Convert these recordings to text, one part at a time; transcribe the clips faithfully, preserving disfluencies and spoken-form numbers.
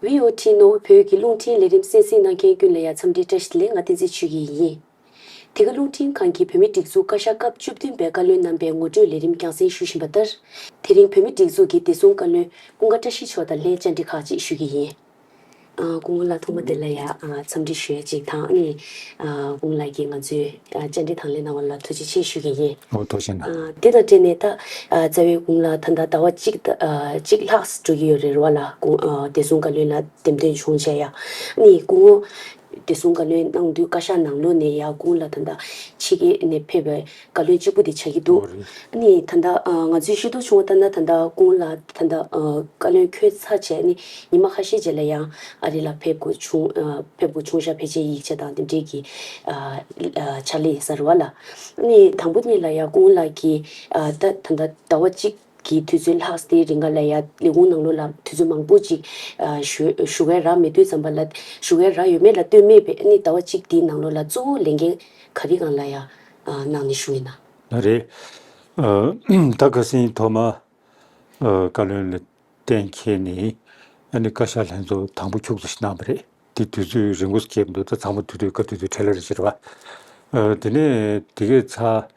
བྷི་ཨོ་ཊི་ནོར་ཝེ་བོད་ཀྱི་རླུང་འཕྲིན་ལས་རིམ་གསན་གཟིགས་གནང་མཁན་ཀུན་ལ་ཡང་འཚམས་འདྲི་བཀྲ་ཤིས་བདེ་ལེགས། ང་བསྟན་འཛིན་ཆོས་སྐྱིད་ཡིན། དེ་ག་རླུང་འཕྲིན་ཁང་གི་བོད་མིའི་སྒྲིག་འཛུགས་བཀའ་ཤག་སྐབས་བཅུ་བདུན་པའི་བཀའ་བློན་རྣམ་པའི་ངོ་སྤྲོད་ལས་རིམ་རྒྱང་སྲིང་ཞུ་བཞིན་པ་ལྟར། དེ་རིང་བོད་མིའི་སྒྲིག་འཛུགས་ཀྱི་བདེ་སྲུང་བཀའ་བློན་ཀུན་དགའ་བཀྲ་ཤིས་མཆོག་དང་ལྷན་བཅར་འདྲི་ཁག་ཅིག་ཞུ་གི་ཡིན། ཨ། སྐུ་ངོ་ལགས་ཐོག་མ་དེ་ལ་ཡང་ཨ་འཚམས་འདྲི་ཞུ་ཡ་ཅིག་དང་། ཨ་ནི་ཨ་སྐུ་ངོ་ལགས་ཀྱིས་ང་ཚོའི་ཨ་བཅར་འདྲི་དང་ལེན་གནང་བ་ལ་ཐུགས་རྗེ་ཆེ་ཞུ་གི་ཡིན། ཨོ་ཐུགས་རྗེ་གནང་། ཨ་དེ་དང་འབྲེལ་ནས་ད་ཨ་རྩ་བའི་སྐུ་ངོ་ལགས་ད་ལྟ་ཟླ་བ་གཅིག་ད་ཨ་གཅིག་ལྷག་འགྲོ་གི་ཡོད་རེད་བ་ལ། སྐུ་ཨ་བདེ་སྲུང་བཀའ་བློན་ལ་འདེམས་ཐོན་བྱུང་བྱས་ཡ། ཨ་ནི་སྐུ་ངོ་བདེ་སྲུང་བཀའ་བློན་གནང་དུས་བཀའ་ཤག་ནང་ལོགས་ནས་ཡ་སྐུ་ངོ་ལ་ད་ལྟ་ཕྱི་རྒྱལ་ནས་ཕེབས་པའི་བཀའ་བློན་གཅིག་པུ་དེ་ཆགས་ཀྱི་འདུག་ཨོ་རེད། ཨ་ནི་ད་ལྟ་ཨ་ང་ཚོས་ཤེས་རྟོགས་བྱུང་བ་ལྟར་ན། ད་ལྟ་སྐུ་ངོ་ལགས་ད་ལྟ་ཨ་བཀའ་བློན་འཁོད་ཚར་བྱས་ནས་ཉི་མ་ཁ་ཤས་རྗེས་ལ་ཡང་ཨ་རི་ལ་ཕེབས་དགོས་བྱུང་། ཨ་ཕེབས་དགོས་བྱུང་ཤག་ཕལ་ཆེར་ཡིག་ཆ་དང་དེ་འབྲེལ་གྱི་ཨ་ཨ་ཕྱག་ལས་ཡིན་ས་རེད་བ་ལ། ཨ་ནི་དང་པོ་ཉིད་ལ་ཡང་སྐུ་ངོ་ལགས་ཀྱིས་ཨ་ད་ད་ལྟ་ཟླ་བ་གཅིག་གི་དུས་ཚོད་ལྷག་དེའི་རིང་ག་ལ་ཡ་ལས་ཁུངས་ནང་ལོགས་ལ་དུས་ཚོད་མང་པོ་ཅིག་ཨ་བཞུགས་བཞུགས་ཡ་རག་མེད་དུས་ཙམ་པ་ལ། བཞུགས་ཡ་རག་ཡོད་མེད་ལ་ལྟོས་མེད་པའི་ཨ་ནི་ཟླ་བ་གཅིག་དེའི་ནང་ལོགས་ལ་གཙོ་བོ་ལས་འགན་ག་རེ་སྒང་ལ་ཡ་ཨ་གནང་ནས་བཞུགས་ཡིན་ན། ལགས་རེད། ཨ་ད་ཁ་སང་ཐོག་མ་ཨ་བཀའ་བློན་ལ་གཏན་འཁེལ་ནས་ཨ་ནི་བཀའ་ཤག་ལྷན་ཚོགས་དང་པོ་ཁྱུག་ཙམ་ཞིག་གནང་བ་རེད། དེ་དུས་ཚོད་རིང་པོ་སྐྱེལ་མི་འདུག་ད་ཚང་མ་དུས་དུས་སྐབས་དུས་དུས་འཕྲད་ལ་རེ་བྱེད་རེད་བ། ཨ་དེ་ནས་དེ་གས་ཚར།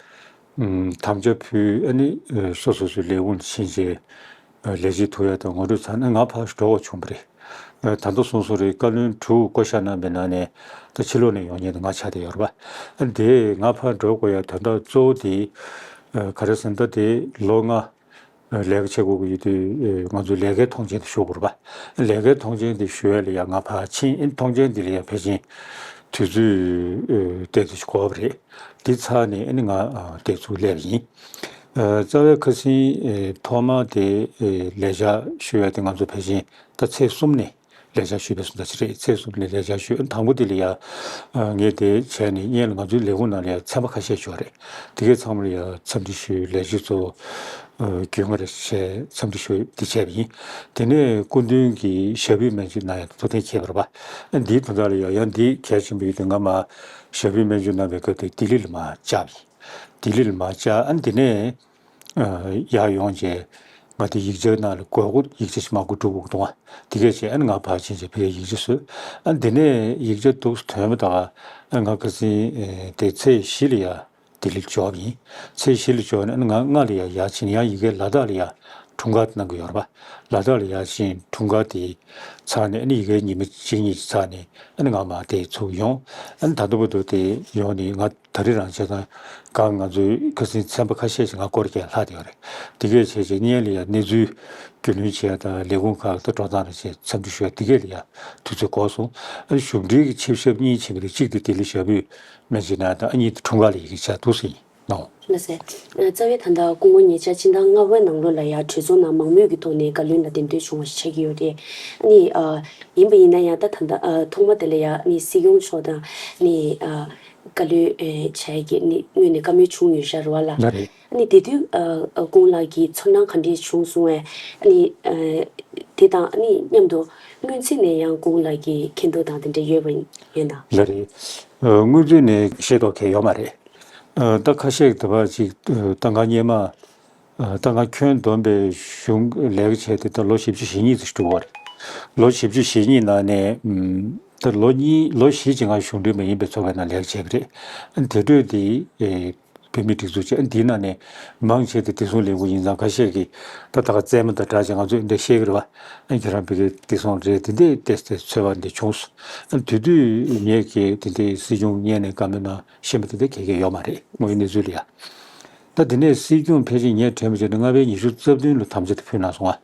ཨམ་དམ་བཅའ་ཕུལ། ཨ་ནི་ཨ་སོ་སོ་སོའི་ལས་ཁུངས་ཕྱིན་རྗེས་ཨ་ལས་བྱེད་ཐུག་ཡ་དང་ངོ་སྤྲོད་ཚར་ནས་ང་ཕར་འགྲོ་དགོས་བྱུང་བ་རེད། ཨ་ད་ལྟ་གསུངས་སོང་རེད། བཀའ་བློན་དྲུག་བསྐོ་བཞག་གནང་བའི་ནང་ནས་ད་ཕྱི་ལོགས་ནས་ཡོང་མཁན་དེ་ང་ཆགས་བསྡད་ཡོད་རེད་བ། ཨ་དེ་ང་ཕར་འགྲོ་དགོས་ཡ་དོན་དག་གཙོ་བོ་དེ་ཨ་ག་རེ་ཟེར་ན། ད་དེ་ལོ་ལྔ་ལས་ཀ་བྱེད་དགོས་ཀྱི་ཡོད་དུས། ཨེ་ང་ཚོས་ལས་ཀའི་ཐོངས་མཆན་དེ་ཞུ་དགོས་རེད་པ། ལས་ཀའི་ཐོངས་མཆན་དེ་ཞུ་ཡ་ལ་ཡང་ང་ཕར་ཕྱིན། ཨེ་ཐོངས་མཆན་དེ་ལ་ཡང་ཕལ་ཆེར་དུས་ཚོད་ཨེ་ཏོག་ཙམ་འགོར་བ་རེད། དེ་ཚར་ནས་ཨ་ནི་ང་ཨ་དེ་ཚུར་སླེབས་ཡིན། ཨ་རྩ་བའི་ཁ་སང་ཨེ་ཐོག་མ་དེ་ཨེ་ལས་བྱ་ཞུ་ཡ་དེ་ང་ཚོ་ཕལ་ཆེར་ད་ཚེས་གསུམ་ནས་ལས་བྱ་ཞུས་པའི་སོང་ཙང་ཅིག་རེད། ཚེས་གསུམ་ནས་ལས་བྱ་ཞུས། དང་པོ་དེ་ལ་ཡ་ཨ་ངས་དེ་བྱས་ནས་སྔོན་ལ་ང་ཚོའི་ལས་ཁུངས་ནང་ལ་ཡ་ཚན་པ་ཁ་ཤས་ཡོད་རེད། དེ་གའི་ཚང་མ་ལ་ཡ་འཚམས་འདྲི་ཞུས། ལས་བྱེད་ཚོ་ཨ་རྒྱུས་མངའ་རེ་བྱས་འཚམས་འདྲི་ཞུས་དེ་བྱས་པ་ཡིན། དེ་ནས་སྐུ་མདུན་གྱི་ཞབས་པུས་སྨན་བཅོས་གནང་ཡ་ཐུགས་གཏན་འཁེལ་བ་རེད་པ། ཨ་འདིའི་དོན་དག་ལ་ཡ་ཡང་འདི་གལ་ཆེན་པོ་ཡོད་དུས། ང་མར་ཞབས་པུས་སྨན་བཅོས་གནང་བའི་སྐབས་དེ་ལྡི་ལི་ལ་མར་བཅར་བ་ཡིན། ལྡི་ལི་ལ་མར་བཅར། ཨ་འདི་ནས་ཨ་ཡར་ཡོང་རྗེས་ང་དེ་ཡིག་ཆ་ནང་ལ་དགོས་མཁོ་ཡིག་ཆ་ཞིག་མར་མགོ་སྒྲུབ་དགོས་འདུག་ཨ། དེ་གས་བྱས་ཨ་ནི་ང་ཕར་ཕྱིན་རྗེས་ཕ་གིར་ཡིག་ཆ་བཟོས། ཨ་འདི་ནས་ཡིག་ཆ་འདུག་སེ་ཐོན་མ་ཐག་ཨ་ང་ཁ་སང་ཨེ་དེ་ཚེས་བཞི་ལ་ཡ་ལྡི་ལིར་འབྱོར་བ་ཡིན། ཚེས་བཞི་ལ་འབྱོར་ནས་ཨ་ནི་ང་ལྔ་ལ་ཡ་ཡར་ཕྱིན། ཡང་ཡ་གིར་ལ་དྭགས་ལ་ཡ་འཁྲུངས་སྐར་གནང་གི་ཡོད་རེད་པ། ལ་དྭགས་ལ་ཡར་ཕྱིན། འཁྲུངས་སྐར་དེ་ཚར་ནས་ཨ་ནི་ཡ་གིར་ཉི་མ་གཅིག་གཉིས་ཅིག་ཚར་ནས་ཨ་ནི་ང་མར་དེ་ཚུར་ཡོང་། ཨ་ནི་ད་ལྟ་བར་དུ་དེ་ཡོང་ནས་ང་ད་རེས་རང་བྱས་ཙང་གང་ང་ཚོའི་ཁ་སང་ཚན་པ་ཁ་ཤས་ཤིག་ང་སྐོར་རྒྱག་ལྷག་བསྡད་ཡོད་རེད། དེ་གས་བྱས་རྗེས་སྔོན་ལ་ཡ་གནས་ཚུལ་རྒྱུས་ལོན་བྱེད་ཡ་དང་། ལས་ཁུངས་ཁག་ཏུ་འགྲོ་སྟངས་རེ་བྱས་འཚམས་འདྲི་ཞུ་ཡ་དེ་གས་ལ་ཡ་དུས་ཚོད་འགོར་སོང་། ཨ་ནི་ཞུགས་འབྲེལ་གྱི་ཆེད་ཞབས་གཉིས་ཕྱིན་པ་རེད། གཅིག་དེ་ལྡི་ལི་ཞབས་པུས་སྨན་བཅོས་གནང་ཡ་དང་། ཨ་གཉིས་དེ་འཁྲུངས་སྐར་ལ་ཡ་གིར་བཅར་འདུག་ཟེར་ཡིན་ནོ། ལགས་སེ། རྩ་བའི་ད་ལྟ་སྐུ་ངོ་ཉེ་ཆར་ཕྱི་ཟླ་ལྔ་པའི་ནང་ལོགས་ལ་ཡ་གྲོས་ཚོགས་ནང་མང་མོས་ཀྱི་ཐོག་ནས་བཀའ་བློན་ལ་འདེམས་ཐོན་བྱུང་བ་ཞིག་ཆགས་ཀྱི་ཡོད་རེད། ཨ་ནི་ཨ་ཡིན་པ་ཡིན་ན་ཡང་ད་ད་ལྟ་ཨ་ཐོག་མ་དེ་ལ་ཡ་ཨ་ནི་སྲིད་སྐྱོང་མཆོག་དང་ཨ་ནི་ཨ་བཀའ་བློན་ཨེ་བྱས་ཀྱི་ཨ་ནི་སྔོན་ནས་བཀའ་མོལ་བྱུང་ཡོད་ཤག་རེད་བ་ལ། ལགས་རེད། ཨ་ནི་དེ་དུས་ཨ་ཨ་སྐུ་ངོ་ལགས་ཀྱི་ཚོར་སྣང་ག་འདྲས་བྱུང་སོང་བས། ཨ་ནི་ཨ་དེ་དང་ཨ་ནི་མཉམ་དུ་སྔོན་ཚུད་ནས་ཡང་སྐུ་ངོ་ལགས་ཀྱི་མཁྱེན་རྟོགས་དང་དེ་འདྲ་ཡོད་པ་ཡོད་ན། ལགས་རེད། ཨ་སྔོན་ཚུད་ནས་ཤེས་རྟོགས་གང་ཡང་ཡོད་མ་རེད། ཨ་ད་ཁ་ཤས་ཀྱིས་ད་བར་ཅིག་ཨ་ད་ང་སྔོན་མ་ཨ་ད་ང་ཁྱོན་བསྡོམས་པའི་གཞུང་ལས་ཀ་བྱས་ཏེ་ད་ལོ་བཞི་བཅུ་ཞེ་གཉིས་ཙམ་འགྲོ་གི་རེད། ལོ་བཞི་བཅུ་ཞེ་གཉིས་ནང་ནས་ཨམ་ད་ལོ་གཉིས་ལོ་བཞི་ཅིག་ང་གཞུང་འབྲེལ་མ་ཡིན་པའི་ཚོགས་པའི་ནང་ལས་ཀ་བྱས་པ་རེད། ཨ་དེ་འཕྲོས་དེ་ཨེ་བོད་མིའི་སྒྲིག་འཛུགས་བྱས། ཨ་འདིའི་ནང་ནས་མང་ཆེ་དེ་བདེ་སྲུང་ལས་ཁུངས་ཡིན་ཙང་། ཁ་ཤས་ཀྱིས་ད་ད་ག་རྩེད་མོ་དང་སྦྲགས་བྱས་ང་ཚོས་འདི་བཤད་ཀྱི་རེད་བ། ཨ་ཁྱེད་རང་བོད་ཀྱི་བདེ་སྲུང་རེད། དེ་འདྲའི་ཏོག་ཙམ་ཚོར་བ་འདི་བྱུང་སོང་། ཨ་དེ་དུས་ངས་ཀྱིས་དེ་འདྲའི་སྲིད་སྐྱོང་སྔོན་ནས་བཀའ་མོལ་གནང་ཤེས་མ་དེ་འདྲ་ག་གེ་ཡོད་མ་རེད། དངོས་ཡོད་གནས་ཚུལ་ལ་ཡ། ད་དེ་ནས་སྲིད་སྐྱོང་ཕལ་ཆེར་ངས་དྲན་པ་བྱས་ན་ལྔ་པའི་ཉི་ཤུ་རྩ་བདུན་ལ་དམ་བཅའ་དེ་ཕུལ་གནང་སོང་ང་།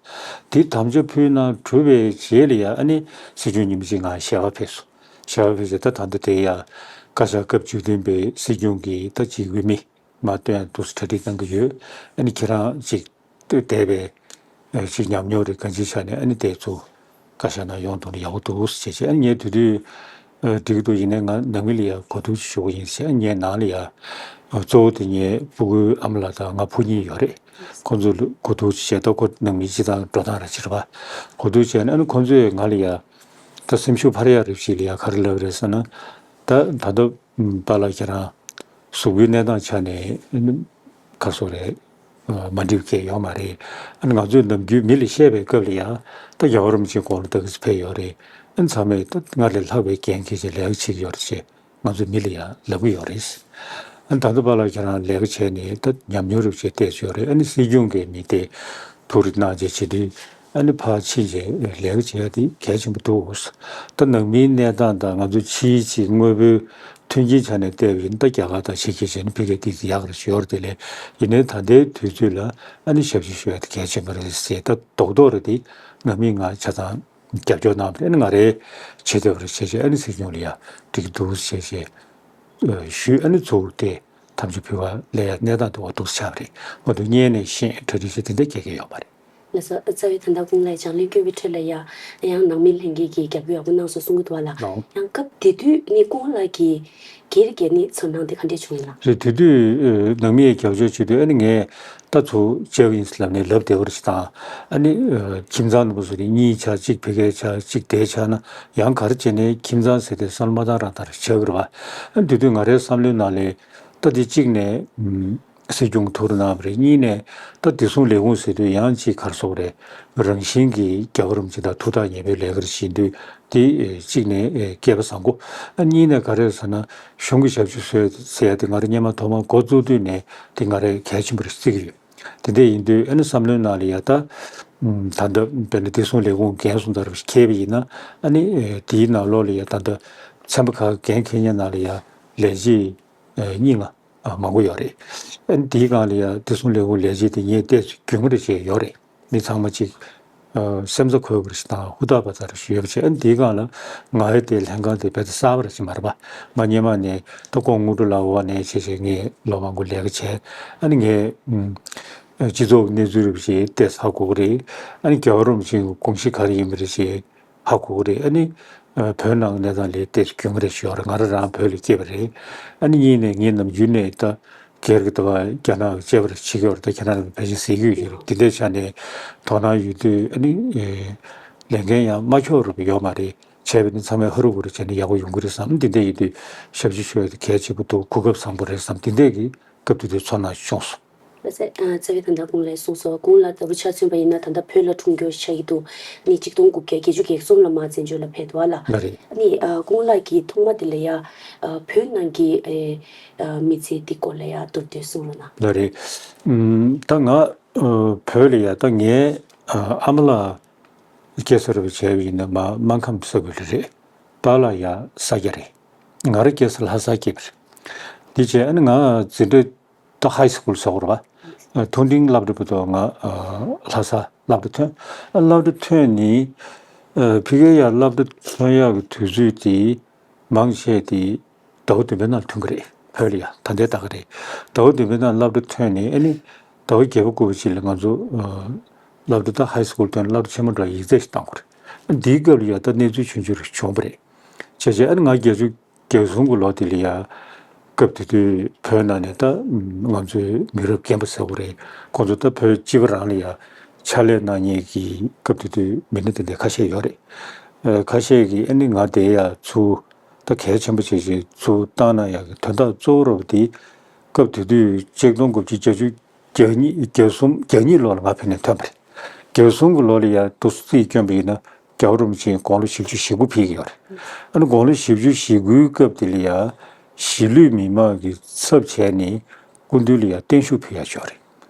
དེ་དམ་བཅའ་ཕུལ་གནང་གྲུབ་པའི་རྗེས་ལ་ཡ་ཨ་ནི་སྲིད་སྐྱོང་ཉི་མ་གཅིག་ང་ཞལ་པར་ཕེབས་སོང་། ཞལ་པར་ཕེབས་རྗེས་ད་ད་ལྟ་དེ་ཡ་བཀའ་ཤག་སྐབས་བཅུ་བདུན་པའི་སྲིད་སྐྱོང་གི་ད་ཅིག་འོས་མི་མར་བཏོན་ཡ་འདུག་སེ་གྲ་སྒྲིག་གནང་གི་ཡོད། ཨ་ནི་ཁྱེད་རང་ཅིག་ལྟོས་བསྡད་པའི་ཨ་ཅིག་ཉམས་མྱོང་རེད། གང་ཅིའི་ཆ་ནས་ཨ་ནི་དེ་ཚོ་བཀའ་ཤག་ནང་ཡོང་ཐུབ་ན་ཡག་པོ་འདུག་ཟེར་བྱས། ཨ་ནི་ངས་དེ་དུས་ཨ་འགྲིག་གི་འདུག་ཡིན་ནའི་ང་ནང་མི་ལ་ཡ་གོ་བསྡུར་ཞུ་གི་ཡིན་ཟེར། ཨ་ངས་ནང་ལ་ཡ་ཨ་གཙོ་བོ་དེ་ངའི་སྤུ་གུའི་ཨ་མ་ལགས་དང་ང་ཕོ་གཉིས་ཡོད་རེད། ཁོང་ཚོ་ལ་གོ་བསྡུར་བྱས། ད་ཁོ་ནང་མི་སྤྱི་དང་འགྲོ་སྟངས་ར་ཅིག་རེད་པ། གོ་བསྡུར་བྱས་ནས་ཨ་ནི་ཁོང་ཚོས་ང་ལ་ཡ་ད་སེམས་ཤུགས་འཕར་ཡག་རེ་ཞིག་ལ་ཡ་ག་རེ་ལབ་རེད་ཟེར་ན། ད་ད་ལྟ་པཱ་ལགས་ཁྱེད་རང་གཟུགས་པོའི་གནས་སྟངས་ཆ་ནས་ག་རེ་ཟེར་དགོས་རེད། མ་འགྲིག་མཁན་ཡོད་མ་རེད། ཨ་ནི་ང་ཚོས་ནམ་རྒྱུན་མི་ལ་བཤད་པའི་སྐབས་ལ་ཡང་ད་རྒྱལ་བ་རིན་པོ་ཆེའི་དགུང་ལོ་ད་ག་ཚོད་ཕེབས་ཡོད་རེད། ཨ་ནི་ཚང་མས་ད་སྔར་ལས་ལྷག་པའི་འགན་འཁྱེར་བྱས་ལས་ཀ་བྱེད་ཀྱི་ཡོད་རེད་ཅེས་ང་ཚོས་མི་ལ་ཡང་ལབ་ཀྱི་ཡོད་རེད། ཨ་ནི་ད་ལྟ་བར་ལ་ཁྱེད་རང་ལས་ཀ་བྱས་ནས་ད་ཉམས་མྱོང་རེ་བྱས་བལྟས་ཡོད་རེད། ཨ་ནི་སྲིད་སྐྱོང་གི་མི་དེ་ཐུགས་རེ་གནང་བྱས་བྱེད་དུས། ཨ་ནི་ཕར་ཕྱིན་བྱས་ལས་ཀ་བྱེད་ཡ་དེ་གལ་ཆེན་པོ་འདུག་ད་ནང་མིའི་གནས་སྟངས་དང་ང་ཚོ་ཕྱིའི་ཅིག་དངོས་པོའི་མཐུན་རྐྱེན་ཆ་ནས་བལྟས་པ་ཡིན་ན་ད་རྒྱ་གར་དང་ཕྱི་རྒྱལ་བྱས་ན་ཕ་གིར་ཏོག་ཙམ་ཡག་རེ་ཞུ་ཡོད་རེད། དེ་ལས་ཡིན་ནའི་ད་ལྟའི་དུས་ཚོད་ལ་ཨ་ནི་ཞབས་ཕྱི་ཞུ་ཡ་དེ་གལ་ཆེན་པོ་རེད་ཟེར། ད་རྡོག་རྡོག་རེད་དེ་ནང་མིས་ང་ཆ་ཚང་རྒྱབ་སྐྱོར་གནང་བ་རེད། ཨ་ནི་ང་རའི་བྱེད་ཐུབ་པ་རེད་བྱས་བྱས། ཨ་ནི་སྲིད་སྐྱོང་ལ་ཡ་འགྲིག་གི་འདུག་བྱས་བྱས་ཞུས། ཨ་ནི་ཚུར་དེ་དམ་བཅའ་ཕུལ་བ་ལས་ཡ་གནས་སྟངས་དེ་འོ་འདུག་སེ་ཆགས་པ་རེད། འོ་འདུག་སྔོན་ནས་ཤེས་གྲ་སྒྲིག་བྱས་དེ་འདྲ་ག་གེ་ཡོད་མ་རེད། ལགས་སོ། རྩ་བའི་ད་ལྟ་སྐུ་ངོ་ལགས་བགྲོ་གླེང་བསྐྱོན་པའི་ཁྲོད་ལ་ཡ་ཡང་ནང་མི་ལྷན་རྒྱས་ཀྱིས་རྒྱབ་སྐྱོར་ཡག་པོ་གནང་སོང་གསུང་གི་འདུག་བ་ལ། ལགས། ཡང་སྐབས་དེ་དུས་ནི་སྐུ་ངོ་ལགས་ཀྱིས་སྒེར་གྱི་ནི་ཚོར་སྣང་དེ་ག་འདྲས་བྱུང་ཡིན་ལགས། རེད། དེ་དུས་ཨ་ནང་མི་ཡས་རྒྱབ་སྐྱོར་བྱེད་དུས་ཨ་ནི་ངས་ད་ཚུར་བཅར་གྱི་ཡིན་ལབ་ནས་ལབ་བདེ་བ་རེ་ཞིག་དང་། ཨ་ནི་ཨ་ཁྱིམ་ཚང་ནང་པོ་ཚོ་རེ་གཉིས་ཆགས་གཅིག་ཕ་གིར་ཆགས་གཅིག་དེར་ཆགས་ན་ཡང་ག་རེ་བྱས་ནས་ཁྱིམ་ཚང་ཟེར་དེ་བསམ་བློ་མ་བཏང་རང་བཏང་རེ་ཆགས་ཀྱི་རེད་བ། ཨ་ནི་དེ་དུས་ང་རའི་བསམ་བློའི་ནང་ལ་ད་དེ་གཅིག་ནས་ཨ། སྲིད་སྐྱོང་ཐུགས་རེ་གནང་བ་རེད། གཉིས་ནས་ད་བདེ་སྲུང་ལས་ཁུངས་ཟེར་དུས་ཡང་ཅིག་ག་རེ་ཟེར་དགོས་རེད། རང་བཞིན་གྱིས་རྒྱལ་བ་རིན་པོ་ཆེ་དང་ཐུགས་ཐག་ཉེ་པོའི་ལས་ཀ་རེ་བྱེད་དུས་དེ་གཅིག་ནས་སྐལ་པ་བཟང་པོ། ཨ་གཉིས་ནས་ག་རེ་ཟེར་ན་གཞུང་གི་ཞབས་ཕྱི་བཟོས་ཟེར་ཡ་དེ་ང་རང་སྔོན་མ་ཐོག་མར་འགོ་བཙུགས་དུས་ནས་དེ་ང་རང་གལ་ཆེན་པོ་རེད་བརྩི་གི་ཡོད། དེ་འདྲ་ཡིན་དུས་ཨ་ནི་བསམ་བློའི་ནང་ལ་ཡ་ད་ད་ལྟ་དཔེར་ན་བདེ་སྲུང་ལས་ཁུངས་འགན་སུ་འདྲ་རེ་འཁྱེར་བ་ཡིན་ན་ཨ་ནི་དེའི་ནང་ལོགས་ལ་ཡ་ད་ལྟ་ཚན་པ་ཁག་འགན་འཁྱེར་མཁན་ནང་ལ་ཡ་ལས་བྱེད་གཉིས་ལྔ། ཨ་མང་པོ་ཡོད་རེད། ཨ་ནི་དེའི་སྒང་ལ་ཡ་བདེ་སྲུང་ལས་ཁུངས་ལས་བྱེད་དེ་ངས་བལྟས་ཚེ་རྒྱུས་མངའ་རེ་བྱས་ཡོད་རེད། མི་ཚང་མ་གཅིག་ཨ་སེམས་རྩ་འཁོལ་བ་རེ་ཞིག་དང་ཧུར་ཐག་བ་ཚ་རེ་ཞིག་ཡོད་པ་བྱས། ཨ་ནི་དེའི་སྒང་ལ་ང་ཡི་དེ་ལྷན་ཁང་དེ་རྦད་དེ་གསར་པ་རེ་ཞིག་མ་རེད་པ། ང་སྔོན་མ་ནས་ད་ཁོང་དངོས་གྲུབ་ལགས་འོག་ནས་བྱས་བྱས་ངས་ལོ་མང་པོ་ལས་ཀ་བྱས། ཨ་ནི་ངས་ཨ་སྤྱི་ཚོགས་གནས་ཚུལ་རེ་བྱས་བལྟས་ཧ་གོ་གི་རེད། ཨ་ནི་རྒྱལ་བ་རིན་པོ་ཆེའི་དགོངས་གཞི་ག་རེ་ཡིན་པ་རེ་བྱས། ཧ་གོ་གི་རེད། ཨ་ནི་ཨ་བོད་ནང་གི་གནས་སྟངས་ལ་ཏོག་ཙམ་རྒྱུས་མངའ་རེ་ཞུ་ཡ་རེད། ང་རང་རང་བོད་ལ་སྐྱེས་པ་རེད། ཨ་ནི་གཉིས་ནས་ངས་ནམ་རྒྱུན་ནས་ད་སྒེར་གྱི་ད་བ་རྒྱ་ནག་གི་བྱས་པ་རེ་བྱེད་ཀྱི་ཡོད་རེད། ད་ཁྱེད་རང་ལ་ཕལ་ཆེར་གཟིགས་ཀྱི་ཡོད་ཀྱི་རེད། དེ་འདྲའི་ཆ་ནས་དོ་སྣང་ཡོད་དུས་ཨ་ནི་ཨེ་ལས་འགན་ཡང་མ་འཁྱོག་རུ་ཡོད་མ་རེད། བྱས་པ་ནི་ཚང་མས་ཧུར་ཧུར་བྱས་ནས་ཡག་པོ་ཡོང་གི་རེད་བསམ། དེ་འདྲ་ཡིན་དུས་ཞབས་ཕྱི་ཞུ་ཡ་དེ་གལ་ཆེན་པོ་འདུག་གོ་སྐབས་བཟང་པོ་རེད་བསམ། དེ་འདྲ་གི་སྐབས་དེ་དུས་ཚོར་སྣང་བྱུང་སོང་། ལགས་སོ། ཨ་རྩ་བའི་ད་ལྟ་སྐུ་ངོ་ལགས་གསུངས་སོང་། སྐུ་ངོ་ལགས་ལྟ་བུ་ཆ་མཚོན་པ་ཡིན་ན་ད་ལྟ་བོད་ལ་འཁྲུངས་སྐྱོར་ཆགས་ཀྱི་འདུག་ནི་གཅིག་སྟོང་དགུ་བརྒྱ་བརྒྱད་ཅུ་གྱ་གསུམ་ལ་མར་བཙན་བྱོལ་ལ་ཕེབས་འདུག་བ་ལ། ལགས་རེད། ནི་ཨ་སྐུ་ངོ་ལགས་ཀྱིས་ཐོག་མ་དེ་ལ་ཡ་ཨ་བོད་ནང་གི་ཨེ་ཨ་མི་ཚེ་འདི་སྐོར་ལ་ཡ་མདོར་བསྡུས་གསུངས་རོགས་གནང་། ལགས་རེད། ཨུམ་ད་ང་ཨ་བོད་ལ་ཡ་ད་ངའི་ཨ་ཨ་མ་ལགས་སྐྱེས་ས་རེད་པ་བྱས་པ་ཡིན་ན་མ་སྨར་ཁམས་ས་ཁུལ་ལ་རེད། པཱ་ལགས་ཡ་ས་སྐྱ་རེད། ང་རང་སྐྱེས་ས་ལྷ་སར་སྐྱེས་པ་རེད། དེ་བྱས་ཨ་ནི་ང་འཛིན་གྲྭ་ད་ཧའི་སི་ཁུལ་ཟེར་དགོས་རེད་པ། ཐོན་ཐེངས་སློབ་གྲྭ་བར་དུ་ང་ལྷ་སར་སློབ་གྲྭ་ཐོན། སློབ་གྲྭ་ཐོན་ནས་ཕ་གིར་ཡར་སློབ་གྲྭ་ཐོན་ཡག་གི་དུས་ཚོད་དེ་མང་ཆེ་དེ་ཟླ་བ་བདུན་པའི་ནང་ཐོན་གི་རེད། བོད་ལ་ཡ་ད་ལྟའི་ད་ག་རེད། ཟླ་བ་བདུན་པའི་ནང་སློབ་གྲྭ་ཐོན་ནས་ཨ་ནི་ཟླ་བ་བརྒྱད་པ་དགུ་པ་ཅིག་ལ་ང་ཚོ་སློབ་གྲྭ་ད་ཧའི་སི་ཁུལ་ཐོན་སློབ་གྲྭ་ཆེན་མོ་འགྲོ་ཡིག་ཚད་ཞིག་བཏང་དགོས་རེད། འདིའི་སྐབས་ལ་ཡ་ད་གནས་ཚུལ་ཆུང་ཆུང་རེ་བྱུང་བ་རེད། བྱས་བྱས་ཨ་ནི་ང་བརྒྱད་ཅུ་གྱ་གསུམ་གྱི་ལོ་དེ་ལ་ཡ། སྐབས་དེ་དུས་བོད་ནང་ནས་ད་ང་ཚོའི་མི་རབས་རྒན་པ་ཟེར་དགོས་རེད། ཁོང་ཚོ་ད་བོད་སྤྱི་པ་རང་ལ་ཡ་ཕྱག་ལས་གནང་མཁན་གྱི་སྐབས་དེ་དུས་མི་སྣ་དེ་འདྲ་ཁ་ཤས་ཡོད་རེད། ཨ་ཁ་ཤས་ཀྱིས་ཨ་ནི་ང་དེ་ཡ་ཚུར་ད་གལ་ཆེན་པོ་བྱས་བྱས་ཚུར་བཏང་གནང་ཡག་གི་དོན་དག་གཙོ་བོ་ར་བ་དེ་སྐབས་དེ་དུས་ཆིག་སྟོང་དགུ་བརྒྱ་བརྒྱད་ཅུ་གྱ་གཉིས་གྱ་གསུམ་གྱ་གཉིས་ལོ་ལ་ང་ཕེབས་ནས་ཐོན་པ་རེད། གྱ་གསུམ་གྱི་ལོ་ལ་ཡ་འདུག་སེ་རྩིས་བསྐྱོན་པ་ཡིན་ན་རྒྱལ་བ་རིན་པོ་ཆེ་དགུང་ལོ་བཞི་བཅུ་ཞེ་དགུ་ཕེབས་ཀྱི་ཡོད་རེད། ཨ་ནི་དགུང་ལོ་བཞི་བཅུ་ཞེ་དགུའི་སྐབས་དེ་ལ་ཡ་གཞིས་ལུས་མི་མང་གི་ཚབ་བྱས་ནས་སྐུ་མདུན་ལ་ཡ་བརྟན་བཞུགས་ཕུལ་ཡ་ཅིག་ཡོད་རེད།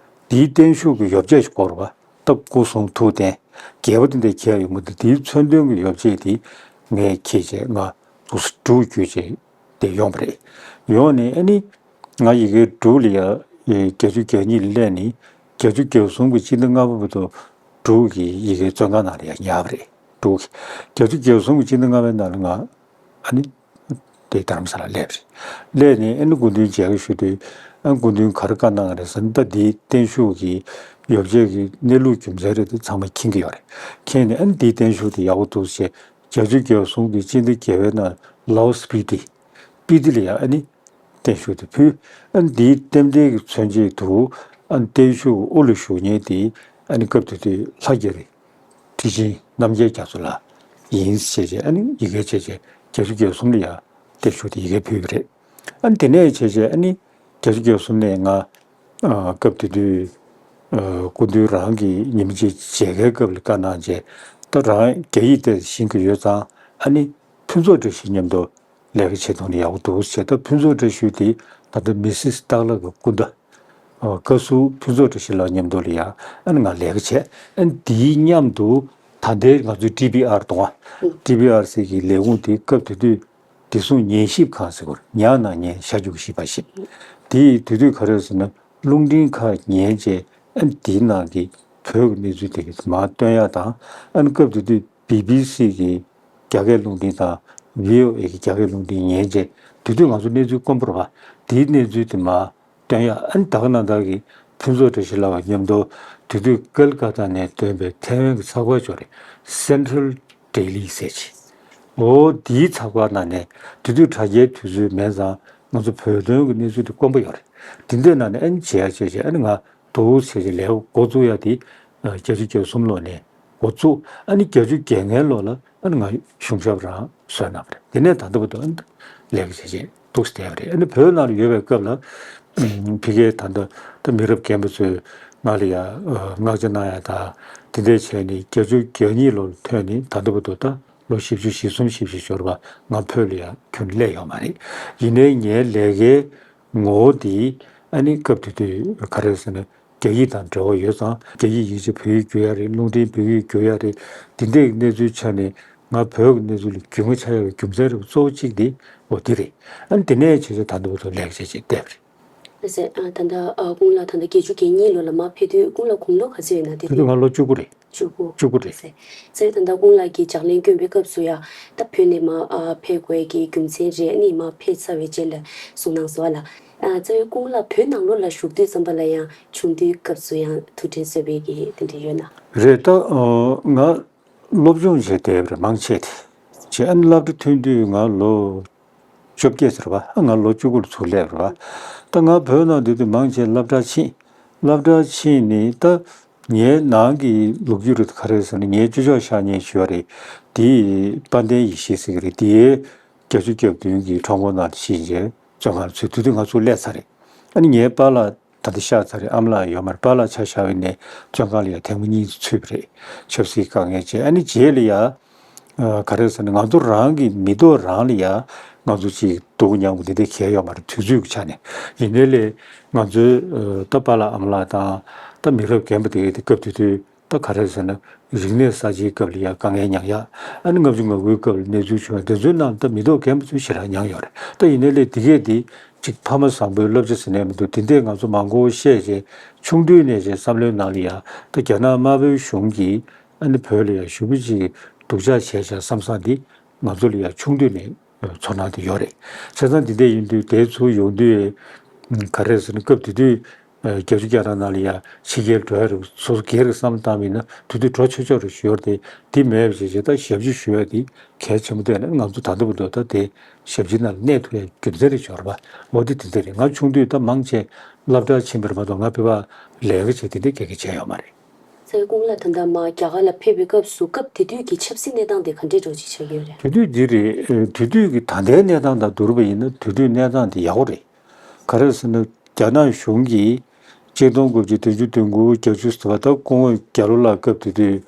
དེའི་བརྟན་བཞུགས་ཀྱི་ཡོ་བྱད་ཅིག་དགོས་རེད་པ། ད་སྐུ་གསུང་ཐུགས་རྟེན་རྒྱས་པ་དེ་འདྲ་འཁྱེར་ཡོང་གི་འདུག་དེའི་མཚོན་དོན་གྱི་ཡོ་བྱད་དེ་ངས་འཁྱེར་བྱས་ང་འདུག་སེ་འབྲུག་བརྒྱུད་བྱས་དེ་ཡོང་བ་རེད། ཡོང་ནས་ཨ་ནི་ང་ཡི་གེ་འབྲུག་ལ་ཡ་བརྒྱད་ཅུ་གྱ་གཉིས་ལ་སླེབས་ནས་བརྒྱད་ཅུ་གྱ་གསུམ་གྱི་སྤྱི་ཟླ་ལྔ་པ་བར་དུ་འབྲུག་གི་ཡི་གེ་བཙོན་ཁང་ནང་ལ་ཡ་ཉར་བ་རེད། འབྲུག་གི་བརྒྱད་ཅུ་གྱ་གསུམ་གྱི་སྤྱི་ཟླ་ལྔ་པའི་ནང་ལ་ང་ཨ་ནི་དེ་རྡ་རམ་ས་ལ་སླེབས་རེད། སླེབས་ནས་ཨ་ནི་སྐུ་མདུན་མཇལ་ཁ་ཞུ་དུས་ཨ་སྐུ་མདུན་ག་རེ་བཀའ་གནང་རེད་ཟེར་ན། ད་འདིའི་བརྟན་བཞུགས་ཀྱི་ཡོ་བྱད་ཀྱི་གནས་ལུགས་རྒྱུ་མཚན་རེད་དེ་ཚང་མ་མཁྱེན་གྱི་ཡོད་རེད། མཁྱེན་ནས་ཨ་ནི་འདིའི་བརྟན་བཞུགས་དེ་ཡག་པོ་འདུག་ཟེར། བརྒྱད་ཅུ་གྱ་གསུམ་གྱི་སྤྱི་ཟླ་བརྒྱད་པའི་ནང་ལའོ་སི་པི་ཏི། སྤི་ཏི་ལ་ཡ་ཨ་ནི་བརྟན་བཞུགས་དེ་ཕུལ། ཨ་ནི་འདིའི་རྟེན་འབྲེལ་གྱི་མཚོན་བྱེད་དུ་ཨ་ནི་བརྟན་བཞུགས་དབུ་ལ་བཞུགས་མཁན་དེ་ཨ་ནི་སྐབས་དེ་དུས་ལྷ་རྒྱ་རི་ཁྲི་ཆེན་རྣམ་རྒྱལ་རྒྱ་མཚོ་ལགས་ཡིན་ཟེར་བྱས་ཨ་ནི་ཡི་གེ་བྱས་བྱས་བརྒྱད་ཅུ་གྱ་གསུམ་ལ་ཡ་བརྟན་བཞུགས་དེ་ཡི་གེ་ཕུལ་བ་རེད། ཨ་ནི་དེ་ནས་བྱས་བྱས་ཨ་ནི་བརྒྱད་ཅུ་གྱ་གསུམ་ནས་ང་ཨ་སྐབས་དེ་དུས་ སྐུ་མདུན་རང་གི་ཉིན་མོ་གཅིག་མཇལ་ཁའི་སྐབས་ལ་བཀའ་གནང་རྗེས། ད་རང་རྒྱ་ཡིག་དེ་ཤེས་ཀྱི་ཡོད་ཙང་། ཨ་ནི་ཕུན་ཚོགས་བཀྲ་ཤིས་མཉམ་དུ་ལས་ཀ་བྱེད་ཐུབ་ན་ཡག་པོ་འདུག་ཟེར། ད་ཕུན་ཚོགས་བཀྲ་ཤིས་དེ་ད་ལྟ་མི་སིས་སྟག་ལྷ་གི་སྐུ་ཟླ། ཨ། བཀའ་ཟུར་ཕུན་ཚོགས་བཀྲ་ཤིས་ལགས་མཉམ་དུ་ལ་ཡ། ཨ་ནི་ང་ལས་ཀ་བྱས། ཨ་ནི་དེའི་མཉམ་དུ་ད་ལྟའི་ང་ཚོའི་ཌི་བི་ཨར་དང་། ཨ། ཌི་བི་ཨར་སི་གི་ལས་ཁུངས་དེ་སྐབས་དེ་དུས་བདེ་སྲུང་ཉན་ཞིབ་ཁང་ཟེར་གོ་རེད། ཉ་ན་ཉན། ཤ་རྒྱུག་ཞིབ་པ་ཞིབ། དེ་ཡི་དེ་དུས་ག་རེ་ཟེར་ན། རླུང་འཕྲིན་ཁག་ཉན་བྱས། ཨ་ནི་དེའི་ནང་གི་བོད་ཀྱི་གནས་ཚུལ་དེ་གི་མར་སྟོན་ཡག་དང་། ཨ་ནི་སྐབས་དེ་དུས་བི་བི་སི་གི་རྒྱ་སྐད་རླུང་འཕྲིན་དང་། བྷི་ཨོ་ཨེ་གི་རྒྱ་སྐད་རླུང་འཕྲིན་ཉན་བྱས། དེ་དུས་ང་ཚོ་གནས་ཚུལ་དཀོན་པོ་རེད་པ། དེའི་གནས་ཚུལ་དེ་མར་སྟོན་ཡག། ཨ་ནི་ད་ག་ནང་བཞིན་གྱི་ཕུན་ཚོགས་བཀྲ་ཤིས་ལགས་མཉམ་དུ་དེ་དུས་ཀལ་ཀ་ཏ་ནས་ཐོན་པའི་ཐའེ་ཝན་གྱི་ཚགས་པར་ཅིག་ཡོད་རེད། Central Daily ཟེར་ཅིག། འོ། དེའི་ཚགས་པར་ནང་ནས་དེ་དུས་དྲ་རྒྱའི་དུས་ཚོད་མེད་ཙང་། ང་ཚོ་བོད་དོན་གྱི་གནས་ཚུལ་དེ་དཀོན་པོ་ཡོད་རེད། དེ་འདྲའི་ནང་ནས་ཨ་ནི་མཇལ་ཡག་བྱས་བྱས། ཨ་ནི་ང་འདུག་སེ་བྱས་ལས་འགོ་བཙུགས་ཡག་དེ། ཨ། བརྒྱད་ཅུ་གྱ་གསུམ་ལོ་ནས་འགོ་བཙུགས། ཨ་ནི་བརྒྱད་ཅུ་གྱ་ལྔའི་ལོ་ལ་ཨ་ནི་ང་གཞུང་ཞབས་རང་བཟོས་གནང་བ་རེད། དེ་ནས་ད་ལྟ་བར་དུ་ཨ་ནི་ལས་ཀ་བྱས་བྱས་འདུག་སེ་བསྡད་པ་རེད། ཨ་ནི་བོད་ནང་ལ་ཡོད་པའི་སྐབས་ལ། ཕ་གིའི་ད་ལྟ་ད་མི་རབས་རྒན་པ་ཚོས་ང་ལ་ཡ། ཨ། བསྔགས་བརྗོད་གནང་ཡག་དང་། དེ་འདྲ་བྱས་ནས་བརྒྱད་ཅུ་གྱ་གཉིས་ལོ་ལ་ཐོན་ནས་ད་ལྟ་བར་དུ་ད་ལོ་བཞི་བཅུ་ཞེ་གསུམ་བཞི་བཅུ་ཞིག་འགྱོ་རེད་པ། ང་བོད་ལ་ཡ་ཁྱོན་སླེབས་ཡོད་མ་རེད། ཡིན་ནའི་ངའི་ལས་ཀའི་ངོ་བོ་དེ། ཨ་ནི་སྐབས་དེ་དུས་ག་རེ་ཟེར་ན། རྒྱ་ཡིག་དང་འབྲེལ་བ་ཡོད་ཙང་། རྒྱ་ཡིག་ཡིག་ཆ་བོད་ཡིག་བསྒྱུར་ཡག་རེད། རླུང་འཕྲིན་བོད་ཡིག་བསྒྱུར་ཡག་རེད། དེ་འདྲའི་གནས་ཚུལ་ཆ་ནས་ང་བོད་ཀྱི་གནས་ཚུལ་ལ་རྒྱུས་མངའ་ཆགས་ཡག་གི་རྒྱུ་མཚན་རེད་པ། གཙོ་བོ་གཅིག་དེ་འོ་དེ་རེད། ཨ་ནི་དེ་ནས་བྱས་བྱས་ད་ལྟ་བར་དུ་ལས་ཀ་བྱས་བྱས་བསྡད་པ་རེད། ལགས་སེ། ཨ། ད་ལྟ། ཨ། སྐུ་ངོ་ལགས་ད་ལྟ་བརྒྱད་ཅུ་གྱ་གཉིས་ལོ་ལ་མར་ཕེབས་དུས། སྐུ་ངོ་ལགས་དགུང་ལོ་ག་ཚོད་ཡོད་ན། དེ་དེ་དུས་ང་ལོ་བཅུ་དགུ་རེད། བཅུ་དགུ། བཅུ་དགུ་རེད། ལགས་སེ། ད་ལྟ་སྐུ་ངོ་ལགས་ཀྱིས་ལྗགས་ལན་བསྐྱོན་པའི་སྐབས་སུ་ཡང་། ད་བོད་ནས་མར། ཨ། ཕེབས་དགོས་ཀྱི་རྒྱུ་མཚན་རེད། ཨ་ནི་མར་ཕེབས་ཚར་བའི་རྗེས་ལ་གསུངས་གནང་སོང་བ་ལགས། ཨ། རྩ་བའི་སྐུ་ངོ་ལགས་བོད་ནང་ལོགས་ལ་བཞུགས་དུས་ཙམ་པ་ལ་ཡང་ཆུང་དུས་སྐབས་སུ་ཡང་དུས་དྲན་གསོ་བའི་གི་དེ་འདྲ་ཡོད་ན། རེད། ད། ཨ། ང་སློབ་སྦྱོང་བྱས་བསྡད་པ་རེད། མང་ཆེ་དེ་བྱས། ཨ་ནི་སློབ་གྲྭ་ཐོན་དུས་ང་ལོ་བཅོ་བརྒྱད་ཟེར་བ། ཨ། ང་ལོ་བཅུ་དགུ་ལ་ཚུར་སླེབས་པ་རེད་པ། ད་ང་བོད་ནང་སྡོད་དུས་མང་ཆེ་སློབ་གྲྭ་ཕྱིན། སློབ་གྲྭ་ཕྱིན་ནས་ད་ངའི་ནང་གི་ལོ་རྒྱུས་རེད། ག་རེ་ཟེར་ན། ངའི་ཅོ་ཅོག་ཤག་ཉེ་ཞུ་བ་རེད། དེ་དཔལ་ལྡན་ཡེ་ཤེས་ཟེར་གྱི་རེད། དེ་བརྒྱད་ཅུ་གྱ་བདུན་གྱི་ཁྲོམ་སྐོར་ནང་ལ་ཕྱིན་རྗེས་བཙོན་ཁང་ལ་ཚུད། དེ་དུས་ང་ཚུར་སླེབས་ཚར་རེད། ཨ་ནི་ངའི་པཱ་ལགས་ད་ལྟ་གཤེགས་ཚར་རེད། ཨ་མ་ལགས་ཡོད་མ་རེད། པཱ་ལགས་ཆ་བཞག་པ་ཡིན་ནའི་བཙོན་ཁང་ལ་ཡ་ཐེངས་མ་གཉིས་ཚུད་པ་རེད། ཆབ་སྲིད་དཀའ་ངལ་བྱས། ཨ་ནི་རྗེས་ལ་ཡ། ཨ། ག་རེ་ཟེར་ན། ང་ཚོ་རང་གི་མི་ཐོག་རང་ལ་ཡ་ང་ཚོ་ཅིག་སྡུག་མྱངས་པ་འདི་འདྲ་གང་ཡང་ཡོད་མ་རེད། དུས་ཚོད་ཀྱི་ཆ་ནས། ཡིན་ནའི་ལས་ང་ཚོའི། ཨ། ད་པཱ་ལགས་ཨ་མ་ལགས་དང་ད་མི་རབས་རྒན་པ་དེ་གའི་དེ་སྐབས་དེ་དུས་ད་ག་རེ་ཟེར་ན། རིག་གནས་གསར་བརྗེའི་སྐབས་ལ་ཡ་དཀའ་ངལ་མྱངས་ཡག། ཨ་ནི་ལྔ་བཅུ་ང་དགུའི་སྐབས་ལ་གནས་ཚུལ་བྱུང་བ་དེ་ཚོའི་ནང་ད་མི་ཐོག་རྒན་པ་ཚོས་ཞེ་དྲག་མྱངས་ཡོད་རེད། ད་ཡིན་ནའི་ལས་དེ་གས་དེ་ཅིག་ཕ་མ་བཟང་པོའི་བསླབ་བྱ་ཟེར་ནས་མི་འདུག། དེ་འདྲས་ང་ཚོ་མང་པོ་བཤད་བྱས། ཆུང་དུས་ནས་བྱས་བསམ་བློའི་ནང་ལ་ཡ། ད་རྒྱ་ནག་དམར་པོའི་གཞུང་གིས་ཨ་ནི་བོད་ལ་ཡ་ཞེ་པོ་ཅིག་སྡུག་ཅག་བྱས་ཤག་བསམ་བསམ་དེ་ང་ཚོ་ལ་ཡ་ཆུང་དུས་ནས་ཚོར་སྣང་དེ་ཡོད་རེད། བྱས་ཙང་དེ་འདྲ་ཡིན་དུས། དེ་ཚུར་ཡོང་དུས་ག་རེ་ཟེར་ན། སྐབས་དེ་དུས་བརྒྱད་ཅུ་གྱ་གྲངས་ནང་ལ་ཡ་ཕྱི་རྒྱལ་འགྲོ་ཡ་རེད། སོ་སོ་སྒེར་གྱི་བསམ་བློ་བཏང་བ་ཡིན་ན་དེ་དུས་འགྲོ་ཆོག་ཆོག་རེད་ཞུ་ཡ་རེད་དེ། དེ་མེད་པ་བྱས་བྱས་ད་ཞབས་ཕྱི་ཞུ་ཡ་དེ་གལ་ཆེན་པོ་བལྟས་ན། ང་ཚོ་ད་ལྟ་བར་དུ་ད་དེ་ཞབས་ཕྱི་ནང་ལ་གནས་ཐུབ་ཡ་རྒྱུ་མཚན་རེད་ཞུ་ཡ་རེད་པ། འོ་དེ་དེ་འདྲ་རེད། ང་ཆུང་དུས་ད་མང་ཆེ་སློབ་གྲྭར་ཕྱིན་པ་རེད་མ་གཏོགས། ང་ཕལ་པ་ལས་ཀ་བྱས་དེ་འདྲ་ག་གེ་བྱས་ཡོད་མ་རེད། ཚེ་སྐུ་ངོ་ལགས་ད་ལྟ་མར་རྒྱ་གར་ལ་ཕེབས་པའི་སྐབས་སུ། སྐབས་དེ་དུས་ཀྱི་ཆབ་སྲིད་གནས་སྟངས་དེ་ག་འདྲས་འདྲ་བོ་ཅིག་ཆགས་ཀྱི་ཡོད་རེད། དེ་དུས་འདི་རེད། ཨ། དེ་དུས་ཀྱི་ད་ལྟའི་གནས་སྟངས་དང་བསྡུར་བ་ཡིན་ན་དེ་དུས་གནས་སྟངས་དེ་ཡག་པོ་རེད། ག་རེ་ཟེར་ན། རྒྱ་ནག་གཞུང་གིས་ཆིག་སྟོང་དགུ་བརྒྱ་བདུན་ཅུ་དོན་དགུ། བརྒྱད་ཅུ་ཟེར་བ། ད་སྐུ་ངོ་རྒྱ་ལོ་ལགས་སྐབས་དེ་དུས་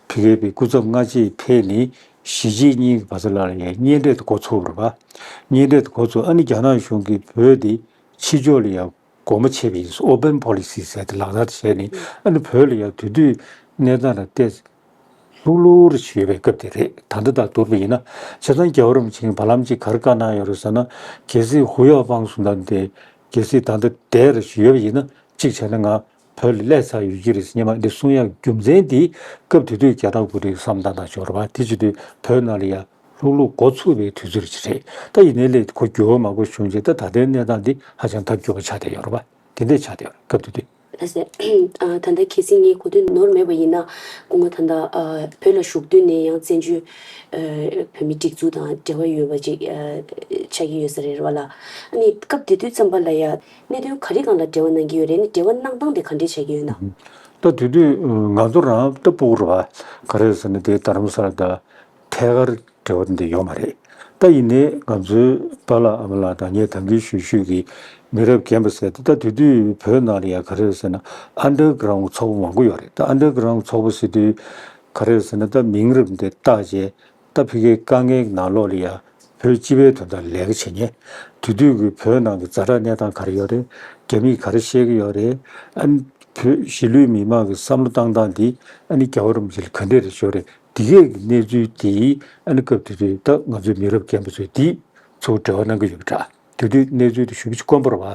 ཕ་གིའི་སྐུ་ཚབ་སྔ་རྗེས་ཕེབས་ནས་གཞིས་བྱེས་གཉིས་ཀྱི་བར་ལ་ཡ་གཉེན་འཕྲད་དེ་འགོ་ཚུགས་པ་རེད་པ། གཉེན་འཕྲད་དེ་འགོ་ཚུགས། ཨ་ནི་རྒྱ་ནག་གཞུང་གིས་བོད་དེ་ཕྱི་ཕྱོགས་ལ་ཡ་སྒོ་མོ་ཕྱེ་བ་ཡིན། Open Policy ཟེར་དེ་ལག་བསྟར་བྱས་ནས། ཨ་ནི་བོད་ལ་ཡ་དེ་དུས་གནས་སྟངས་ལ་བལྟས་ལྷུག་ལྷུག་རེ་ཞུས་པའི་སྐབས་དེ་རེད། ད་ལྟ་དང་བསྡུར་བ་ཡིན་ན། བྱས་ཙང་རྒྱལ་བ་རིན་པོ་ཆེས་བར་ལམ་ཅིག་ག་རེ་བཀའ་གནང་ཡོད་རེད་ཟེར་ན། གལ་སྲིད་ཧུའུ་ཡའོ་པང་གསུང་སྟངས་དེ་གལ་སྲིད་ད་ལྟ་བསྡད་རེ་ཞུས་པ་ཡིན་ན། གཅིག་བྱས་ན་ང་བོད་ལ་སླེབས་ཚར་ཡོད་ཀྱི་རེད་ཟེར་སྔོན་མ་འདི་གསུང་ཡག་རྒྱུ་མཚན་དེ། སྐབས་དེ་དུས་རྒྱ་ནག་གུ་རུའི་བསམ་སྟངས་དང་འབྱོར་བ་དེ་བྱེད་དུས་བོད་ནང་ལ་ཡ་ལྷུག་ལྷུག་འགོ་ཚུགས་པའི་དུས་ཚོད་ཅིག་རེད། ད་ཡིན་ནའི་ལས་ཁོ་འགྱུར་བ་མང་པོ་བྱུང་རྗེས་ད་ད་ལྟའི་གནས་སྟངས་འདི་ཧ་ཅང་ཐབས་སྐྱོ་པོ་ཆགས་བསྡད་ཡོད་རེད་པ། དེ་འདྲས་ཆགས་བསྡད་ཡོད་རེད། སྐབས་དེ་དུས། ལགས་སེ། ཨ། ད་ལྟ་གལ་སྲིད་ངས་གོ་དོན་ནོར་མེད་པ་ཡིན་ན། སྐུ་ངོ་ད་ལྟ། ཨ། བོད་ལ་བཞུགས་དུས་ནས་ཡང་བཙན་བྱོལ། ཨ། བོད་མི་སྒྲིག་འཛུགས་དང་འབྲེལ་བ་ཡོད་པ་ཅིག་ཨ། ཆགས་ཀྱི་ཡོད་ས་རེད་པ་ལགས། ཨ་ནི་སྐབས་དེ་དུས་ཙམ་པ་ལ་ཡ་གནད་དོན་ག་རེ་སྒང་ལ་འབྲེལ་བ་གནང་གི་ཡོད་རེད། ཨ་ནི་འབྲེལ་བ་གནང་སྟངས་དེ་ག་འདྲས་བྱས་ཀྱི་ཡོད་ན། ད་དེ་དུས་ང་ཚོ་རང་ད་ཕྲུ་གུ་རེད་པ། ག་རེ་ཟེར་ན། དེ་རྡ་རམ་ས་ལ་དང་ཐད་ཀར་འབྲེལ་བ་འདི་ཡོད་མ་རེད། ད་ཡིན་ནའི་ང་ཚོའི་པཱ་ལགས་ཨ་མ་ལགས་དང་ངས་ད་གིན་ཞུ་ཞུས་ཀྱི་མི་རབས་རྒན་པ་ཟེར་ཏེ། ད་དེ་དུས་བོད་ནང་ལ་ཡ་ག་རེ་རེད་ཟེར་ན། ཨན་ཌར་གྷི་རའུན་ཌི་ཚོགས་པ་མང་པོ་ཡོད་རེད། ད་ཨན་ཌར་གྷི་རའུན་ཌི་ཚོགས་པ་ཟེར་དུས་ག་རེ་རེད་ཟེར་ན། ད་མིང་རབས་འདི་བཏགས་བྱས། ད་ཕ་གིའི་དཀའ་ངལ་གྱི་ནང་ལོགས་ལ་ཡ་བོད་སྤྱི་པའི་དོན་དག་ལས་ཀ་བྱེད་མཁན། དེ་དུས་ཀྱི་བོད་ནང་གི་ཛ་དྲག་གནས་སྟངས་ག་རེ་ཡོད་རེད། རྒྱ་མིས་ག་རེ་བཤད་ཀྱི་ཡོད་རེད། ཨ་ནི་བོད་གཞིས་ལུས་མི་མང་གི་བསམ་བློ་བཏང་སྟངས་འདི་ཨ་ནི་རྒྱལ་བ་རིན་པོ་ཆེ་ལ་ག་འདྲས་རེ་ཤོར་རེད། འདི་གས་ཀྱི་གནས་ཚུལ་འདི་ཨ་ནི་སྐབས་དེ་དུས་ད་ང་ཚོའི་མི་རབས་རྒན་པ་ཚོས་འདི་ཚོ་འབྲེལ་བ་གནང་གི་ཡོད་པ་འདྲ། དེ་དུས་གནས་ཚུལ་དེ་ཞེ་པོ་ཅིག་དཀོན་པོ་རེད་བ།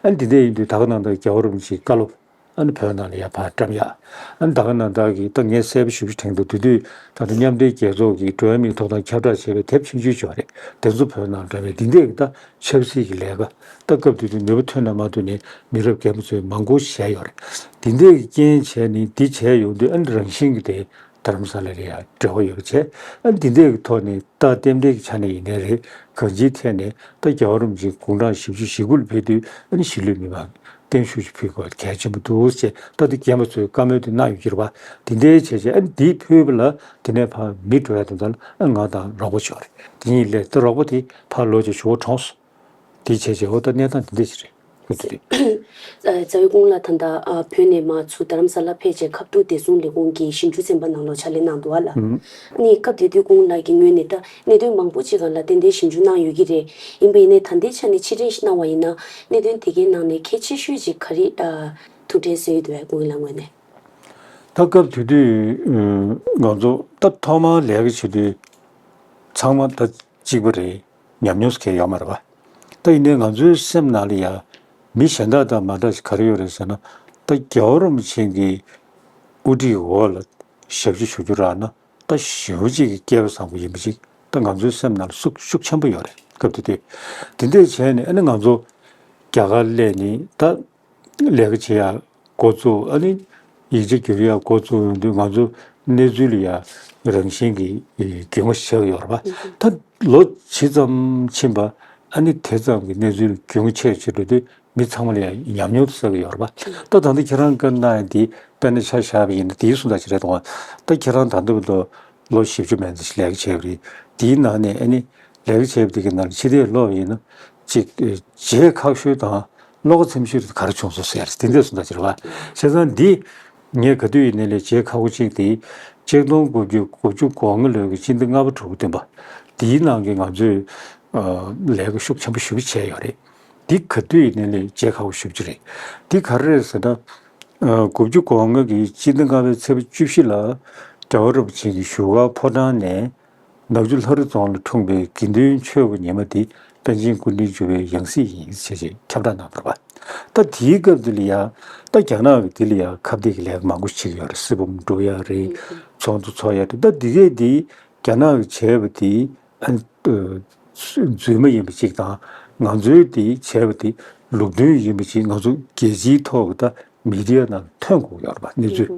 ཨ་ནི་འདི་འདྲས་ཡིན་དུས་ད་ག་ནང་ལྟར་རྒྱལ་བ་རིན་པོ་ཆེའི་བཀའ་སློབ་ཨ་ནི་བོད་ནང་ལ་ཡ་ཕར་བཀྲམ་ཡག་ཨ་ནི་ད་ག་ནང་ལྟར་གྱི་ད་ངས་གསལ་པོ་ཞེ་པོ་ཅིག་དྲན་འདུག་དེ་དུས་ད་ལྟ་མཉམ་འབྲེལ་རྒྱལ་ཚོགས་ཀྱི་འགྲོ་བ་མིའི་ཐོབ་ཐང་ཁྱབ་བསྒྲགས་བྱས་པའི་དེབ་ཆུང་ཆུང་ཅིག་ཡོད་རེད། དེ་ཚོ་བོད་ནང་བཀྲམ་ཡག་འདི་འདྲས་ཀྱི་ད་ཆབ་སྲིད་ཀྱི་ལས་ཀ། ད་སྐབས་དེ་དུས་ནུས་པ་ཐོན་ན་མ་ཐོན་ནས་མི་རབས་རྒན་པ་ཚོས་མང་པོ་བྱས་ཡོད་རེད། དེ་འདྲས་ཀྱི་རྐྱེན་བྱས་ནས་འདི་བྱས་ཡོང་དུས་ཨ་ནི་རང་བཞིན་གྱི་དེ་རྡ་རམ་ས་ལ་ལ་ཡ་འབྲེལ་བ་ཡོད་པ་བྱས། ཨ་ནི་འདི་འདྲས་ཀྱི་ཐོག་ནས་ད་རྟེན་འབྲེལ་གྱི་ཆ་ནས་ཡིན་ནའི་རེད། གང་ཅིའི་ཐད་ནས་ད་རྒྱལ་བ་རིན་པོ་ཆེ་དགུང་གྲངས་བཞི་བཅུ་ཞེ་དགུ་ལ་ཕེབས་དུས་ཨ་ནི་གཞིས་ལུས་མི་མང་གིས་བརྟན་བཞུགས་ཤིག་ཕུལ་དགོས་པ་གལ་ཆེན་པོ་འདུག་ཅེས་ད་ལྟ་རྒན་པ་ཚོས་བཀའ་མོལ་དེ་གནང་ཡོད་ཀྱི་རེད་བ། དེ་འདྲའི་བྱས་བྱས་ཨ་ནི་འདི་ཕུལ་བ་ལ་དེ་ནས་ཕར་མི་འགྲོ་ཡ་དེ་ཚོ་ལ་ཨ་ང་དང་རོགས་པ་ཞིག་ཡོད་རེད། དེ་གཉིས་ལས་ད་རོགས་པ་དེ་ཕར་ལོག་བྱས་ཞུ་བ་གྲོངས་སོང་། དེ་བྱས་བྱས་འོ་ད་གནས་སྟངས་དེ་འདྲ་ཞིག་རེད། ཁོ་དེ་རེད། རྩ་བའི་སྐུ་ངོ་ལགས་ད་ལྟ་ཨ་བོད་ནས་མར་ཚུར་རྡ་རམ་ས་ལ་ཕེབས་བྱས་ཁ་ཐུག་བདེ་སྲུང་ལས་ཁུངས་ཀྱི་ཞིབ་འཇུག་ཚན་པ་ནང་ལོགས་ཕྱག་ལས་གནང་འདུག་ཨ་ལགས། ཨ་ནི་སྐབས་དེ་དུས་སྐུ་ངོ་ལགས་ཀྱི་ངོས་ནས་ད་གནད་དོན་མང་པོ་ཅིག་སྒང་ལ་ཏན་ཏན་ཞིབ་འཇུག་གནང་ཡོད་ཀྱི་རེད། ཡིན་པ་ཡིན་ནའི་ད་ལྟའི་ཆ་ནས་ཕྱིར་དྲན་ཞིག་གནང་བ་ཡིན་ན་གནད་དོན་དེ་གའི་ནང་ནས་གལ་ཆེ་ཤོས་ཅིག་ག་རེ་ཨ་ཐུགས་འདྲེན་གསོས་ཡོད་འདུག་གས་སྐུ་ངོ་ལགས་ངོས་ནས། ད་སྐབས་དེ་དུས་ཨ་ང་ཚོ་ད་ཐོག་མར་ལས་ཀ་བྱེད་དུས་ཚང་མ་ད་གཅིག་པ་རེད། ཉམས་མྱོང་ཟེར་མཁན་ཡོད་མ་རེད་པ། ད་ཡིན་ནའི་ང་ཚོའི་སེམས་ནང་ལ་ཡ་མི་གཞན་དག་དང་མ་འདྲ་ཞིག་ག་རེ་ཡོད་རེད་ཟེར་ན། ད་རྒྱལ་བ་རིན་པོ་ཆེ་གི་དབུ་ཁྲིད་འོག་ལ་ཞབས་ཕྱི་ཞུ་རྒྱུ་རག་ན་ད་ཞེ་པོ་ཅིག་གི་སྐལ་བ་བཟང་པོ་ཡིན་པ་ཅིག་ད་ང་ཚོའི་སེམས་ནང་ལ་ཤུགས་ཤུགས་ཆེན་པོ་ཡོད་རེད། སྐབས་དེ་དུས་དེ་འདྲས་བྱས་ནས་ཨ་ནི་ང་ཚོ་རྒྱ་གར་སླེབས་ནས་ད་ལས་ཀ་བྱེད་ཡག་འགོ་བཙུགས། ཨ་ནི་ཡིག་ཆ་སྒྱུར་ཡག་འགོ་བཙུགས་ཡོང་དུས་ང་ཚོ་གནས་ཚུལ་ལ་ཡ་རང་བཞིན་གྱིས་རྒྱུས་མངའ་ཞིག་ཆགས་ཀྱི་ཡོད་རེད་པ། ད་ལོ་ཇི་ཙམ་ཕྱིན་པ་ཨ་ནི་དེ་ཙམ་གྱི་གནས་ཚུལ་རྒྱུས་མངའ་ཆེ་ཆེ་འགྲོ་དུས་མི་ཚང་མ་ལ་ཡ་ཉམས་མྱོང་དེ་བསགས་ཀྱི་ཡོད་རེད་པ། ད་ད་ལྟ་ཁྱེད་རང་བཀའ་གནང་ཡ་འདི་དཔེར་ན་ཆ་བཞག་པ་ཡིན་ན་དེའི་གསུང་ད་ཅི་རེད་དང་། ད་ཁྱེད་རང་ད་ལྟ་བར་དུ་ལོ་བཞི་བཅུ་མན་ཙམ་ཞིག་ལས་ཀ་བྱས་པ་རེད། དེའི་ནང་ནས་ཨ་ནི་ལས་ཀ་བྱས་པ་དེ་གི་ནང་ཕྱི་བལྟས་ཀློག་པ་ཡིན་ན་ཅིག་བརྗེད་ཁག་ཤོས་དང་བློ་ཁ་ཚིམ་ཤོས་དེ་ག་རེ་བྱུང་སོང་ཟེར་དེ་འདྲས་གསུང་ད་ཅི་རེད་པ། བྱས་ཙང་འདི་ངས་ག་དུས་ཡིན་ནའི་ལས་བརྗེད་ཁག་པོ་གཅིག་དེ་ཆིག་སྟོང་དགུ་བརྒྱ་དགུ་བཅུ་གོ་ལྔ་ལོའི་གི་སྤྱི་ཟླ་ལྔ་པ་དྲུག་པ་བདུན་པ་དེའི་ནང་གི་ང་ཚོས་ཨ་ལས་ཀ་ཤུགས་ཆེན་པོ་ཞེ་པོ་བྱས་ཡོད་རེད། འདི་ག་དུས་ཡིན་ནའི་ལས་བརྗེད་ཁག་པོ་ཞེ་པོ་ཅིག་རེད། འདི་ག་རེ་རེད་ཟེར་ན། ཨ་དགུ་བཅུ་གོ་ལྔ་གི་སྤྱི་ཟླ་ལྔ་པའི་ཚེས་པ་བཅུ་བཞི་ལ་རྒྱལ་བ་རིན་པོ་ཆེ་གིས་བཞུགས་སྒར་ཕོ་བྲང་ནས་ནག་ཆུ་ལྷ་རི་རྫོང་ལ་འཁྲུངས་པའི་དགེ་འདུན་ཆོས་ཀྱི་ཉི་མ་འདི་པཎ་ཆེན་སྐུ་ཕྲེང་བཅུ་པའི་ཡང་སྲིད་ཡིན་ཞེས་ཁྱབ་བསྒྲགས་གནང་བ་རེད་པ། ད་དེའི་སྐབས་འདི་ལ་ཡང་ད་རྒྱ་ནག་གིས་འདི་ལ་ཡང་ཁ་གཏད་ཀྱི་ལས་ཀ་མང་པོ་བྱེད་ཀྱི་ཡོད་རེད། སྲིད་དབང་སྒྲུབ་ཡ་རེད། ཚོགས་འདུ་ཚོགས་ཡ་རེད། ད་འདི་གས་འདི་རྒྱ་ནག་གིས་བྱས་པ་འདི་ཨ་ནི་རྫུན་མ་ཡིན་པ་གཅིག་དང་། ང་ཚོའི་དེ་བྱས་པ་དེ་ལུགས་མཐུན་ཡིན་པ་གཅིག་ང་ཚོ་རྒྱལ་སྤྱིའི་ཐོག་གི་ད་མི་ཌི་ཡ་ནང་ཐོན་དགོས་ཡོད་རེད་པ། གནས་ཚུལ་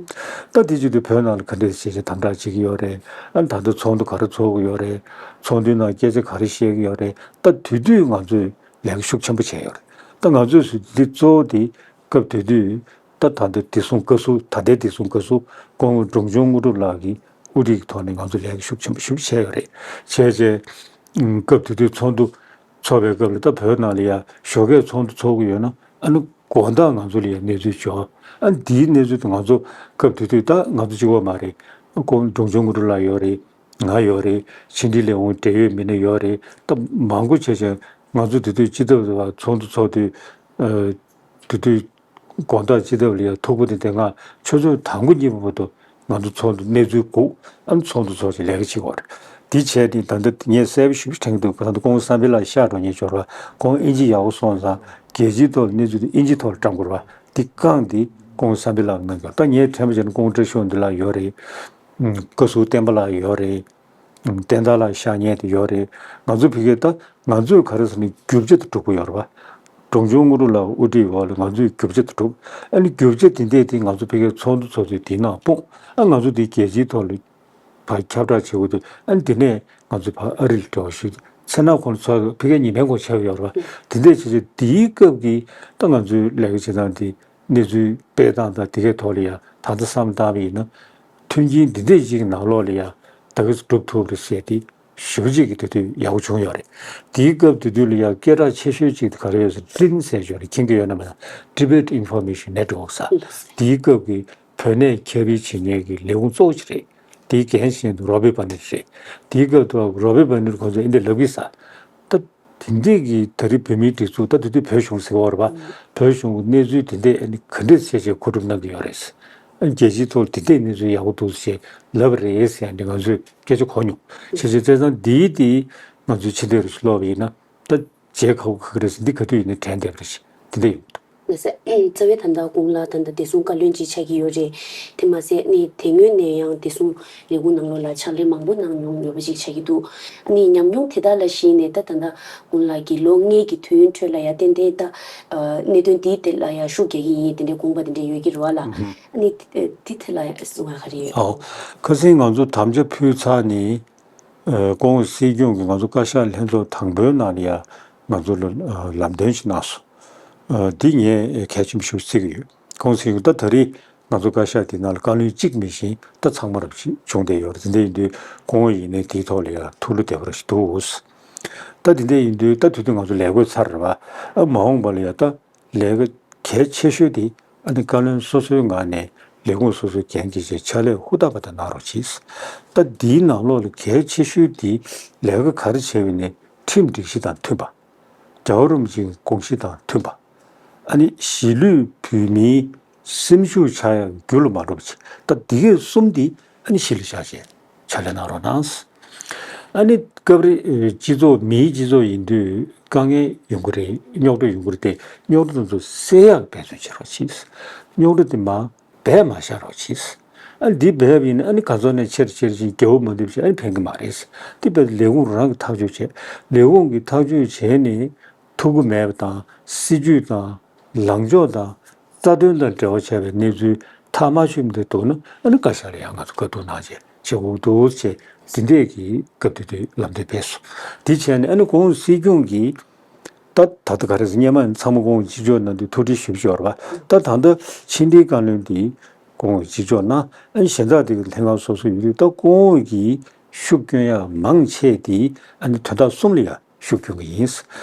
ད་དེ་བྱེད་དུས་བོད་ནང་ལ་ག་འདྲས་བྱས་བྱས་དམ་དྲག་བྱེད་ཀྱི་ཡོད་རེད། ཨ་ནི་ད་ལྟ་ཚོགས་འདུ་ག་རེ་ཚོགས་ཀྱི་ཡོད་རེད། ཚོགས་འདུའི་ནང་སྐད་ཆ་ག་རེ་བཤད་ཀྱི་ཡོད་རེད། ད་དེ་དུས་ང་ཚོས་ལས་ཀ་ཤུགས་ཆེན་པོ་བྱས་ཡོད་རེད། ད་ང་ཚོས་འདི་གཙོ་བོ་དེ་སྐབས་དེ་དུས་ད་ད་ལྟ་བདེ་སྲུང་བཀའ་ཟུར། ད་ལྟའི་བདེ་སྲུང་བཀའ་ཟུར་སྐུ་ངོ་འབྲོང་ཆུང་དངོས་གྲུབ་ལགས་ཀྱི་དབུ་ཁྲིད་ཀྱི་ཐོག་ནས་ང་ཚོ་ལས་ཀ་ཤུགས་ཆེན་པོ་ཞེ་པོ་བྱས་ཡོད་རེད། བྱས་རྗེས་སྐབས་དེ་དུས་ཚོགས་འདུ་ཚོགས་པའི་སྐབས་ལ་ད་བོད་ནང་ལ་ཡ་ཞོགས་ཀས་ཚོགས་འདུ་ཚོགས་ཀྱི་ཡོད་ན་ཨ་ནི་དགོང་དག་ང་ཚོ་ལ་ཡ་གནས་ཚུལ་འབྱོར། ཨ་ནི་དེའི་གནས་ཚུལ་དེ་ང་ཚོ་སྐབས་དེ་དུས་ད་ང་ཚོ་གཅིག་པོ་མ་རེད། སྐུ་ངོ་འབྲོང་ཆུང་དངོས་གྲུབ་ལགས་ཡོད་རེད། ང་ཡོད་རེད། ཕྱི་འབྲེལ་ལས་ཁུངས་འབྲེལ་ཡོད་མི་སྣ་ཡོད་རེད། ད་མང་པོ་བྱས་བྱས་ང་ཚོ་དེ་དུས་སྤྱི་ཟླ་བ་ཚོགས་འདུ་ཚོགས་དུས་ཨ་དེ་དུས་དགོང་དག་སྤྱི་ཟླ་བ་ལ་ཡ་ཐུག་པ་དེ་དེ་སྔ་ཆུ་ཚོད་དང་པོ་གཉིས་པ་བར་དུ་ང་ཚོ་ཚོགས་འདུ་གནས་ཚུལ་སྒུག་ཨ་ནི་ཚོགས་འདུ་ཚོགས་བྱས་ལས་ཀ་བྱེད་དགོས་རེད། དེ་བྱས་ཏེ་ད་ལྟ་ངས་གསལ་པོ་ཞེ་པོ་དྲན་གྱི་འདུག་ད་ལྟ་སྐུ་ངོ་བསམ་འཕེལ་ལགས་གཤགས་འགྲོ་མཁན་འབྱོར་བ་ཁོང་དབྱིན་ཇི་ཡག་པོ་སོང་ཙང་རྒྱལ་སྤྱིའི་ཐོག་ལ་གནས་ཚུལ་དེ་དབྱིན་ཇིའི་ཐོག་ལ་བཀྲམ་དགོས་རེད་པ། དེ་བཀང་སྟེ་སྐུ་ངོ་བསམ་འཕེལ་ལགས་གནང་དགོས། ད་ངས་དྲན་པ་བྱས་ན་སྐུ་ངོ་བཀྲ་ཤིས་དབང་འདུས་ལགས་ཡོད་རེད། བཀའ་ཟུར་བསྟན་པ་ལགས་ཡོད་རེད། བསྟན་དར་ལགས་གཤགས་མཁན་དེ་ཡོད་རེད། ང་ཚོ་ཕ་གིར་ད་ང་ཚོས་ག་རེ་ཟེར་ན་རྒྱུ་ཆ་དེ་སྒྲུབ་ཀྱི་ཡོད་རེད་པ། འབྲོང་ཆུང་དངོས་གྲུབ་ལགས་དབུ་ཁྲིད་འོག་ལ་ང་ཚོས་རྒྱུ་ཆ་དེ་སྒྲུབ། ཨ་ནི་རྒྱུ་ཆ་དེ་འདྲས་དེ་ང་ཚོ་ཕ་གིར་ཚོགས་འདུ་ཚོགས་དུས་དེའི་ནང་སྤུངས། ཨ་ང་ཚོ་དེ་རྒྱལ་སྤྱིའི་ཐོག་ལ་ཕར་ཁྱབ་བསྒྲགས་བྱེད་དགོས་དུས་ཨ་ནི་དེ་ནས་ང་ཚོ་ཕར་ཨ་རི་ལ་འབྲེལ་བ་ཞུས། མཚན་ནག་ཁོང་ཚོ་ཕ་གིར་ཉི་མའི་གུང་ཆགས་ཡོད་རེད་པ། དེ་འདྲས་བྱས་བྱས་དེའི་སྐབས་ཀྱི་ད་ང་ཚོའི་ལས་ཀ་བྱེད་སྟངས་དེ་གནས་ཚུལ་སྤེལ་སྟངས་དང་དེ་གའི་ཐོག་ལ་ཡ་ད་ལྟ་བསམ་བློ་བཏང་བ་ཡིན་ན་མཐུན་རྐྱེན་འདི་འདྲས་ཅིག་གི་ནང་ལོགས་ལ་ཡ་ད་ག་སེ་སྒྲུབ་ཐུབ་རེད་ཟེར་ཏེ་ ཞེ་པོ་ཅིག་གི་དེ་དུས་ཡག་པོ་བྱུང་ཡོད་རེད། དེའི་སྐབས་དེ་དུས་ལ་ཡང་སྐད་གྲགས་ཆེ་ཤོས་ཅིག་དེ་ག་རེ་ཡོད་ཟེར་ཏིན་ཟེར་ཞོར་རེད། མཁྱེན་གྱི་ཡོད་ན་མེད་ན། Tibet Information Network ཟེར། དེའི་སྐབས་ཀྱི་བོད་གནས་ཁྱབ་སྤེལ་བྱེད་མཁན་གྱི་ལས་ཁུངས་གཙོ་བོ་ཅིག་རེད། དེའི་འགན་བཞེས་མཁན་དེ་རོ་བྷི་བྷ་ནི་རེད། དེའི་སྐབས་དུ་རོ་བྷི་བྷ་ནི་ཁོང་ཚོས་འདི་འདྲ་ལབ་ཀྱི་ས། ད་དེ་འདྲས་ཀྱི་ད་རེས་བོད་མིའི་སྒྲིག་འཛུགས་ད་དེ་དུས་བོད་གཞུང་ཟེར་བ་རེད་པ། བོད་གཞུང་གི་གནས་ཚུལ་དེ་འདྲས་ཨ་ནི་ག་འདྲས་བྱས་བྱས་མཁོ་སྒྲུབ་གནང་གི་ཡོད་རེད། ཨ་ནི་རྒྱལ་སྤྱིའི་ཐོག་ལ་དེ་འདྲས་གནས་ཚུལ་ཡག་པོ་འདུག་ཟེར་ལབ་པ་རེད་ཟེར་ཡ་འདི་ང་ཚོས་སྐད་ཆ་གོ་མྱོང་། བྱས་བྱས་བྱས་ཙང་འདིའི་དེ་ང་ཚོས་ཕྱི་ལྟས་རུ་ཞིག་ཀློག་པ་ཡིན་ན་ད་བྱེད་ཁག་པོ་ཁག་རེད་ཟེར། འདི་ག་དུས་ཡིན་ནའི་དྲན་བསྡད་པ་རེད། དེ་འདྲས་ཡོད། ལགས་སོ། རྩ་བའི་ད་ལྟ་གོང་ལ་ད་ལྟ་བདེ་སྲུང་བཀའ་བློན་ཅིག་ཆགས་ཀྱི་ཡོད་རེད། དེ་མ་ཟད་ནི་དེ་སྔོན་ནས་ཡང་བདེ་སྲུང་ལས་ཁུངས་ནང་ལོགས་ལ་ཕྱག་ལས་མང་པོ་གནང་མྱོང་ཡོད་པ་ཞིག་ཆགས་ཀྱི་འདུག་ཨ་ནི་ཉམས་མྱོང་དེ་དག་ལ་གཞིགས་ནས་ད་ད་ལྟ་གོང་ལ་གི་ལོ་ལྔའི་གི་དུས་ཡུན་ཁྲོད་ལ་ཡ་ཏན་ཏན་ད་གནད་དོན་འདིའི་ཐད་ལ་ཡ་ཤུགས་རྒྱག་གི་ཡིན་དེ་འདྲའི་དགོངས་པ་དེ་འདྲ་ཡོད་ཀྱི་རེད་བ་ལ། ཨ་ནི་དེ་དེ་ཐད་ལ་ཡ་གསུང་བ་ག་རེ་ཡོད། ཨོ། ཁ་སང་ང་ཚོ་དམ་བཅའ་ཕུལ་ཚར་ནས། ཨ། ཁོང་སྲིད་སྐྱོང་གིས་ང་ཚོ་བཀའ་ཤག་ལྷན་ཚོགས་དང་པོའི་ནང་ལ་ཡ་ང་ཚོ་ལ་ཨ་ལམ་སྟོན་ཞིག་གནང་སོང་། ཨ། འདི་ངས་གལ་ཆེན་པོ་ཞིག་བརྩི་གི་ཡོད། ཁོང་སྲིད་སྐྱོང་ད་ད་རེས་ང་ཚོ་བཀའ་ཤག་དེ་ནང་ལ་བཀའ་བློན་གཅིག་མི་ཤེས་ད་ཚང་མ་རབ་ཅིག་བྱུང་བསྡད་ཡོད་རེད། དེ་འདྲ་ཡིན་དུས་ཁོང་ཡིན་ནའི་དེའི་ཐོག་ལ་ཡ་ཐུགས་བློ་བདེ་པོ་ར་ཞིག་འདུག་ད་དེ་འདྲ་ཡིན་དུས་ད་དུས་དུས་ང་ཚོ་ལས་བགོས་ཚར་རེད་བ། ཨ། མ་འོངས་པ་ལ་ཡ་ད། ལས་ཀ་གལ་ཆེ་ཤོས་དེ་ཨ་ནི་བཀའ་བློན་སོ་སོའི་ངང་ནས་ལས་ཁུངས་སོ་སོའི་འགན་འཁྱེར་བྱས་ཕྱག་ལས་ཧུར་ཐག་པ་དང་གནང་རོགས་གྱིས། ད་འདིའི་ནང་ལོགས་ལ་གལ་ཆེ་ཤོས་དེ་ལས་ཀ་ག་རེ་བྱས་པ་ཡིན་ནའི་ཁྲིམས་སྒྲིག་གཞི་དང་མཐུན་པ། རྒྱལ་བ་རིན་པོ་ཆེའི་དགོངས་གཞི་དང་མཐུན་པ། ཨ་ནི་གཞིས་ལུས་བོད་མིའི་སེམས་ཤུགས་ཆག་ཡག་རྒྱུ་ལ་མ་འགྲོ་བ་བྱེད། ད་འདི་གས་གསུམ་འདི་ཨ་ནི་གཞི་ལ་བཞག་བྱས། ཕྱག་ལས་གནང་རོགས་གནང་། ཨ་ནི་སྐབས་རེ་སྤྱི་ཚོགས་མིའི་སྤྱི་ཚོགས་ཡིན་དུས་དཀའ་ངལ་ཡོང་གི་རེད། རྙོག་དྲ་ཡོང་གི་རེད་དེ། རྙོག་དྲ་དེ་ཚོ་སེལ་ཡག་འབད་བརྩོན་བྱེད་རོགས་གྱིས། རྙོག་དྲ་དེ་མར་སྦས་མ་བཞག་རོགས་གྱིས། ཨ་ནི་འདི་སྦས་པ་ཡིན་ན་ཨ་ནི་ག་ཚོད་ནས་ཆེར་ཆེར་ཕྱིན་རྒྱལ་པོ་མ་འདེབས་ཤིང་ཨ་ནི་ཕན་གི་མ་རེད། དེ་བས་ལས་ཁུངས་རང་གིས་ཐག་གཅོད་བྱས། ལས་ཁུངས་ཀྱིས་ཐག་གཅོད་བྱས་ནས་ཐུགས་ཁུར་མེད་པ་དང་སྲིད་ཇུས་དང་ལངས་ཕྱོགས་དང་། རྩ་དོན་དང་འབྲེལ་བ་བྱས་པའི་གནས་ཚུལ་ཐག་མ་ཆོད་མི་འདུག་ན་ཨ་ནི་བཀའ་ཤག་ལ་ཡང་ང་ཚོ་བཀའ་བསྡུར་གནང་བྱས་བྱེད་དགོས་འདུག་ཅེས་འདི་འདྲས་ཀྱི་སྐབས་དེ་དུས་ལམ་སྟོན་ཕེབས་སོང་། དེ་བྱས་ནས་ཨ་ནི་ཁོང་སྲིད་སྐྱོང་གིས་ད་ད་ལྟ་ག་རེ་ཟེར་སྔོན་མ་ཚང་མ་ཁོང་ཅིག་ཅོག་གནང་དུས་ཐུགས་ཁྲལ་ཞེ་པོ་ཅིག་ཡོད་རེད་པ། ད་ད་ལྟ་ཕྱི་འབྲེལ་བཀའ་བློན་དེ་ཁོང་ཅིག་ཅོག་གནང་། ཨ་ནི་གཞན་དག་དེ་གི་ལྷན་ཁང་སོ་སོ་ཡོད་དུས་ད་ཁོང་གིས་ཤུགས་སྐྱོན་ཡག་མང་ཆེ་དེ་ཨ་ནི་དོན་དག་གསུམ་ལ་ཡ། ཤུགས་སྐྱོན་གྱི་ཡིན།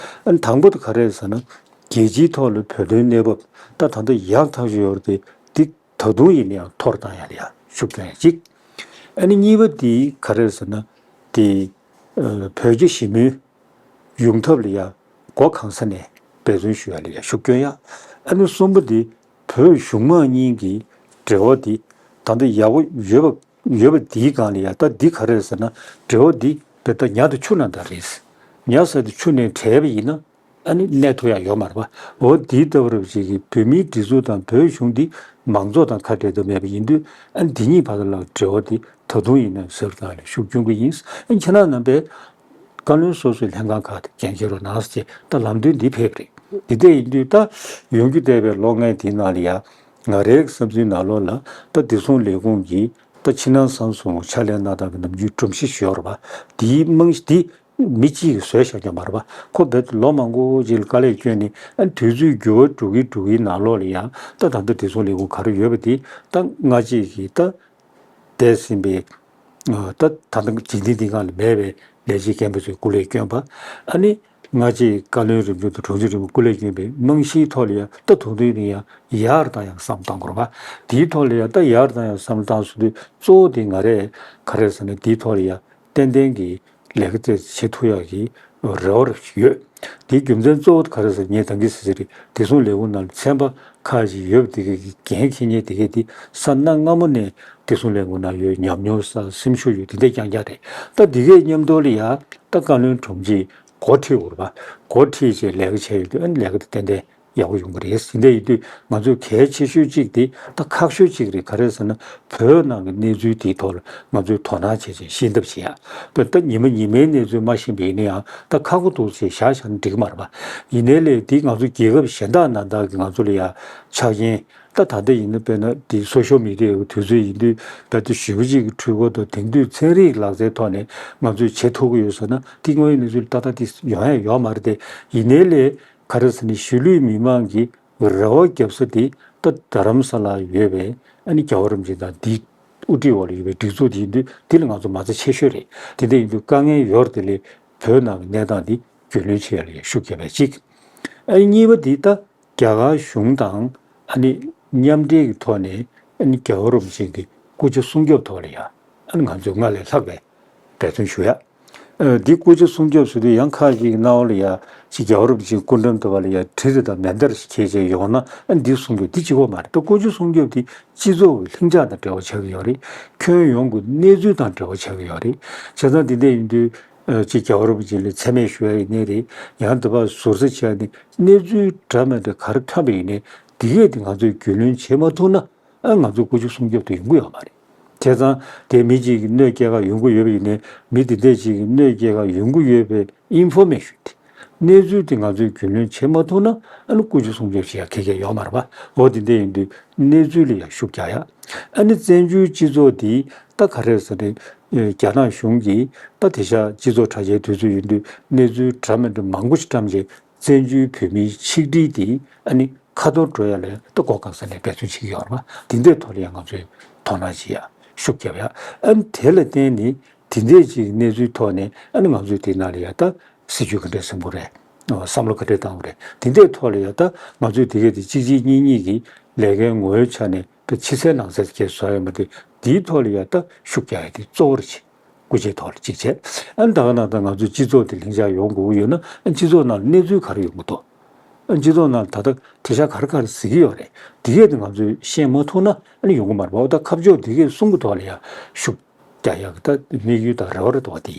ཨ་ནི་དང་པོ་དེ་ག་རེ་རེད་ཟེར་ན། རྒྱལ་སྤྱིའི་ཐོག་ལ་བོད་དོན་གནས་བབ་ད་ད་ལྟ་ཡག་ཐག་ཆོད་ཡོད་རེད་དེ། འདི་ད་དུང་ཡིན་ན་ཡང་མཐོ་རུ་བཏང་ཡག་ལ་ཡང་ཤུགས་སྐྱོན་ཡག་གཅིག་ཨ་ནི་གཉིས་པ་དེ་ག་རེ་རེད་ཟེར་ན། དེ་ཨ་བོད་རྒྱ་ཞི་མོལ་ཡོང་ཐབས་ལ་ཡང་སྒོ་གང་ས་ནས་འབད་བརྩོན་ཞུ་ཡག་ལ་ཡང་ཤུགས་སྐྱོན་ཡག་ཨ་ནི་གསུམ་པ་དེ་བོད་གཞུང་མང་གཉིས་ཀྱི་འབྲེལ་བ་དེ་ད་ལྟ་ཡག་པོ་ཡོད་པ། ཡོད་པ་འདིའི་སྒང་ལ་ཡ་ད་འདི་ག་རེ་རེད་ཟེར་ན། འབྲེལ་བ་འདི་བོད་ད་ཉ་དང་ཆུ་ནང་ལྟར་རེད། ཉ་ཟེར་དེ་ཆུ་ནས་བྲལ་བ་ཡིན་ན་ཨ་ནི་གནས་ཐུབ་ཡག་ཡོད་མ་རེད་པ། འོ་འདིའི་ལྟ་བུ་རེད་པ། ཅིག་གིས་བོད་མིའི་སྒྲིག་འཛུགས་དང་བོད་གཞུང་འདི་མང་ཚོགས་དང་ཁ་བྲལ་ཐབས་མེད་པ་ཡིན་དུས་ཨ་ནི་འདི་གཉིས་བར་ལ་འབྲེལ་བ་འདི་ད་དུང་ཡིན་ན་ཟུར་དང་ལ་ཤུགས་སྐྱོན་གྱི་ཡིན། ཨ་ནི་ཁྱེད་རང་རྣམ་པས་བཀའ་བློན་སོ་སོའི་ལྷན་ཁང་ཁག་དང་འགན་འཁྱེར་རོགས་གནང་ཟེར་ད་ལམ་སྟོན་འདི་ཕེབས་རེད། འདི་འདྲ་ཡིན་དུས་ད་ཡོང་རྒྱུ་བསྡད་པའི་ལོ་ལྔའི་དེའི་ནང་ལ་ཡ། ང་རའི་བསམ་ཚུལ་ནང་ལོགས་ལ་ད་བདེ་སྲུང་ལས་ཁུངས་ཀྱིས་ད་ཕྱི་ནང་གསང་སོང་ཕྱག་ལས་གནང་སྟངས་ཀྱི་ནམ་རྒྱུན་སྒྲོམ་གཞི་ཞིག་ཡོད་རེད་པ། དེའི་རྨང་གཞི་དེ་མི་གཅིག་གིས་བཟོས་བཞག་རྒྱུ་མ་རེད་པ། ཁོ་རྦད་དེ་ལོ་མང་པོ་ཅིག་ལ་དཀའ་ལས་བསྐྱོན་ནས་ཨ་དུས་ཚོད་འགྱུར་བ་འགྲོ་གི་འགྲོ་གི་ནང་ལོགས་ལ་ཡང་ད་ད་ལྟ་བདེ་སྲུང་ལས་ཁུངས་ག་རེ་ཡོད་པ་དེ་ད་སྔ་རྗེས་ཀྱི་ད། འདས་ཟིན་པའི་ད་ད་ལྟ་འཇིག་རྟེན་འདི་སྒང་ལ་མེད་པའི་ལས་བྱེད་རྒན་པ་ཚོས་སྐུ་ལས་བསྐྱོན་པ། ཨ་ནི་སྔ་རྗེས་བཀའ་བློན་རིམ་བྱོན་དང་དྲུང་ཆེ་རིམ་པ་སྐུ་ལས་བསྐྱོན་པའི་རྨང་གཞིའི་ཐོག་ལ་ཡང་ད་དུང་དུས་ནས་ཡང་ཡར་དང་ཡང་བསམ་བཏང་དགོས་རེད་པ། དེའི་ཐོག་ལ་ཡང་ད་ཡར་དང་ཡང་བསམ་བཏང་ཟེར་དུས་གཙོ་བོ་དེ་ང་རས་ག་རེ་ཟེར་ན་དེའི་ཐོག་ལ་ཡང་ཏན་ཏན་གྱི་ལས་ཀ་དེ་བྱེད་ཐུབ་ཡག་གི་རེ་བ་རེ་ཞིག་ཡོད། དེའི་རྒྱུ་མཚན་གཙོ་བོ་ག་རེ་ཟེར་ངས་ད་གིན་ཟེར་ཟེར་རེད། བདེ་སྲུང་ལས་ཁུངས་ནང་ལ་ཚན་པ་ཁག་ཅིག་ཡོད་པ་དེ་གའི་འགན་འཁྱེར་མཁན་དེ་གའི་དེ་ས་གནས་སྔ་མོ་ནས་བདེ་སྲུང་ལས་ཁུངས་ནང་ཡོད་ཉམས་མྱོང་བསགས་སེམས་ཤུགས་ཡོད་དེ་འདྲ་རྐྱང་རྐྱང་རེད། ད་དེ་གའི་མཉམ་དུ་ལ་ཡ་ད་བཀའ་བློན་དྲུང་ཆེ་འགོ་ཁྲིད་དགོས་རེད་པ། འགོ་ཁྲིད་བྱས་ལས་ཀ་བྱས་ཡོད་དུས་ཨ་ནི་ལས་ཀ་དེ་ཏན་ཏན་ཡག་པོ་ཡོང་གི་རེད། དེ་འདྲ་ཡིན་དུས་ང་ཚོའི་གལ་ཆེ་ཤོས་གཅིག་དེ་ད་ཁག་ཤོས་གཅིག་རེད། ག་རེ་ཟེར་ན་བོད་ནང་གི་གནས་ཚུལ་དེའི་ཐོག་ལ་ང་ཚོས་དོ་སྣང་བྱས་བྱས་ཤེས་ཐབས་བྱེད་ཡ། བོད་ད་ཉི་མ་ཉི་མའི་གནས་ཚུལ་མ་ཤེས་པ་ཡིན་ན་ཡང་ད་ཁག་པོ་འདུག་ཅེས་བཞག་བཞག་ན་འགྲིག་གི་མ་རེད་པ། ཡིན་ནའི་ལས་དེ་ང་ཚོ་རྒྱལ་ཁབ་གཞན་དག་ནང་ལྟར་གྱི་ང་ཚོ་ལ་ཡ་ཆ་རྐྱེན་ད་ད་ལྟ་ཡིན་ན་དཔེར་ན་དེ་སོ་ཤལ་མི་ཌི་ཡའི་དུས་ཚོད་ཡིན་དུས་རྦད་དེ་ཞེ་པོ་ཅིག་གི་འཕྲུལ་འཁོར་དང་དེང་དུས་ཚན་རིག་ལག་རྩལ་ཐོག་ནས་ང་ཚོས་བྱེད་ཐུབ་ཀྱི་ཡོད་ཟེར་ན་དེ་དངོས་ཡོད་གནས་ཚུལ་ཏག་ཏག་དེ་ཡོང་ཡ་ཡོད་མ་རེད་དེ། ཡིན་ནའི་ལས། ག་རེ་ཟེར་ན་གཞིས་ལུས་མི་མང་གི་རེ་བ་རྒྱབ་ས་དེ་ད་རྡ་རམ་ས་ལ་ཡོད་པའི་ཨ་ནི་རྒྱལ་བ་རིན་པོ་ཆེ་དང་འདི་ དབུ་ཁྲིད་འོག་ལ་ཡོད་པའི་སྒྲིག་འཛུགས་དེ་ཡིན་དུས་དེ་ལ་ང་ཚོ་མ་རྩ་ཆེ་ཤོས་རེད། དེ་འདྲ་ཡིན་དུས་དཀའ་ངལ་ཡོད་རེད། དེ་ལས་བོད་ནང་གི་གནས་སྟངས་འདི་རྒྱུས་ལོན་བྱེད་ཡ་ལ་ཡང་ཤུགས་རྒྱབ་པ་གཅིག་ཨ་ནི་གཉིས་པ་འདི་ད་རྒྱ་གར་གཞུང་དང་ཨ་ནི་མཉམ་འབྲེལ་གྱི་ཐོག་ནས་ཨ་ནི་རྒྱལ་བ་རིན་པོ་ཆེ་གི་སྐུ་ཕྱྭ་སྲུང་སྐྱོབ་ཐོག་ལ་ཡང་ཨ་ནི་ང་ཚོས་སྔར་ལས་ལྷག་པའི་འབད་བརྩོན་ཞུ་ཡ། ཨ་འདི་སྐུ་ཕྱྭ་སྲུང་སྐྱོབ་ཟེར་དུས་ཡང་ཁ་ཅིག་གི་རྣ་བ་ལ་ཡ་ཅིག་རྒྱལ་བ་རིན་པོ་ཆེའི་སྐུ་འགྲམ་དུ་བ་ལ་ཡ་གྲི་རེ་དང་མེ་མདའ་རེ་ཞིག་འཁྱེར་བྱས་ཡོང་ན་ཨ་འདི་སྲུང་སྐྱོབ་འདི་གཅིག་པོ་མ་རེད། ད་སྐུ་ཕྱྭ་སྲུང་སྐྱོབ་འདི་སྤྱི་ཚོགས་ཀྱི་ལྷིང་འཇགས་དང་འབྲེལ་བ་ཆགས་ཀྱི་ཡོད་རེད། ཁྱོན་ཡོངས་ཀྱི་གནས་ཚུལ་དང་འབྲེལ་བ་ཆགས་ཀྱི་ཡོད་རེད། བྱས་ཙང་འདི་འདྲ་ཡིན་དུས་ཨ་ཅིག་རྒྱལ་བ་རིན་པོ་ཆེ་ལ་མཚན་སྨད་ཞུ་ཡ་ཡིན་ནའི་རེད། ཡང་དུ་བ་ཟུར་ཟ་བྱས་ནས་གནས་ཚུལ་འདྲ་མི་འདྲ་ག་རེ་ཐོན་པ་ཡིན་ནའི་འདི་གས་དེ་ང་ཚོས་རྒྱུས་ལོན་བྱེད་མ་ཐུབ་ན། ཨ་ང་ཚོ་སྐུ་ཕྱྭ་སྲུང་སྐྱོབ་དེ་ཡོང་གི་ཡོད་མ་རེད། བྱས་ཙང་དེ་མི་གཅིག་གིས་གནོད་སྐྱེལ་ག་ཡོང་གི་ཡོད་པ་ཡིན་ནའི་མི་དེ་འདྲས་གཅིག་གིས་གནོད་སྐྱེལ་ག་ཡོང་གི་ཡོད་པའི་ཨིན་ཕོར་མེ་ཤོན་དེ་གནས་ཚུལ་དེ་ང་ཚོས་རྒྱུས་ལོན་བྱེད་མ་ཐུབ་ན་ཨ་ནི་སྐུ་ཕྱྭ་སྲུང་སྐྱོབ་བྱེད་ཡ་ཁེ་ཁེ་ཡོད་མ་རེད་པ། འོ་དེ་འདྲས་ཡིན་དུས་གནས་ཚུལ་ལ་ཡང་ཤུགས་རྒྱག་ཡ། ཨ་ནི་བཙན་བྱོལ་སྤྱི་ཚོགས་དེ་ད་ག་རེ་ཟེར་ནས་རྒྱ་ནག་གཞུང་གིས་ད་དེང་སང་སྤྱི་ཚོགས་དྲ་རྒྱའི་དུས་ཚོད་ཡིན་དུས་གནས་ཚུལ་འདྲ་མི་འདྲ་མང་པོ་ཞིག་བཀྲམ་རྗེས། བཙན་བྱོལ་བོད་མིའི་ཆིག་སྒྲིལ་དེ་ཨ་ནི་ཁ་ཐོར་འགྲོ་ཡ་ལ་ད་གོ་སྐབས་ཟེར་ནས་འབད་བརྩོན་བྱེད་ཀྱི་ཡོད་རེད་པ། དེ་འདྲའི་ཐོག་ལ་ཡང་ང་ཚོས་དོ་སྣང་བྱེད་ཡ་ཤུགས་རྒྱབ་ཡ། ཨ་ནི་དེ་ལ་བརྟེན་ནས་དེ་འདྲའི་ཅིག་གནས་ཚུལ་ཐོག་ནས་ཨ་ནི་ང་ཚོས་དེ་ནང་ལ་ཡ་ད་སྲིད་ཇུས་ག་འདྲས་འཛིན་དགོས་རེད། བསམ་བློ་ག་འདྲས་བཏང་དགོས་རེད། དེ་འདྲའི་ཐོག་ལ་ཡ་ད་ང་ཚོས་དེ་གས་དེ་གཅིག་གཅིག་གཉིས་གཉིས་ཀྱི་ལས་ཀའི་ངོ་བོའི་ཆ་ནས་ད་ཕྱི་གསལ་ནང་གསལ་གྱི་བཟོ་ཡ་མ་དེ་དེའི་ཐོག་ལ་ཡ་ད་ཤུགས་རྒྱག་ཡ་དེ་གཙོ་བོར་བྱེད། སྐུ་ཕྱྭའི་ཐོག་ལ་གཅིག་བྱས། ཨ་ནི་ད་ག་ནང་ད་ང་ཚོའི་སྤྱི་ཚོགས་དེ་ལྷིང་འཇགས་ཡོང་དགོས་ཀྱི་ཡོད་ན་ཨ་སྤྱི་ཚོགས་ནང་ལ་གནས་ཚུལ་ག་རེ་ཡོང་གི་འདུག་ཨ་སྤྱི་ཚོགས་ནང་ལ་ད་ལྟ་དེང་སང་ག་རེ་ག་རེ་ཟེར་གྱི་ཡོད་རེད། དེ་གས་དེ་ང་ཚོས་ཤེས་མ་ཐུབ་ན་ཨ་ནི་ཡོང་གི་མ་རེད་པ། འོ་ད་ཁ་ཕྱོགས་དེ་གས་གསུམ་གྱི་ཐོག་ལ་ཡང་ཤུགས་རྒྱག་ཡག་གི་ད་དམིགས་ཡུལ་དང་རེ་བ་རེད་འདུག་བ་དེ།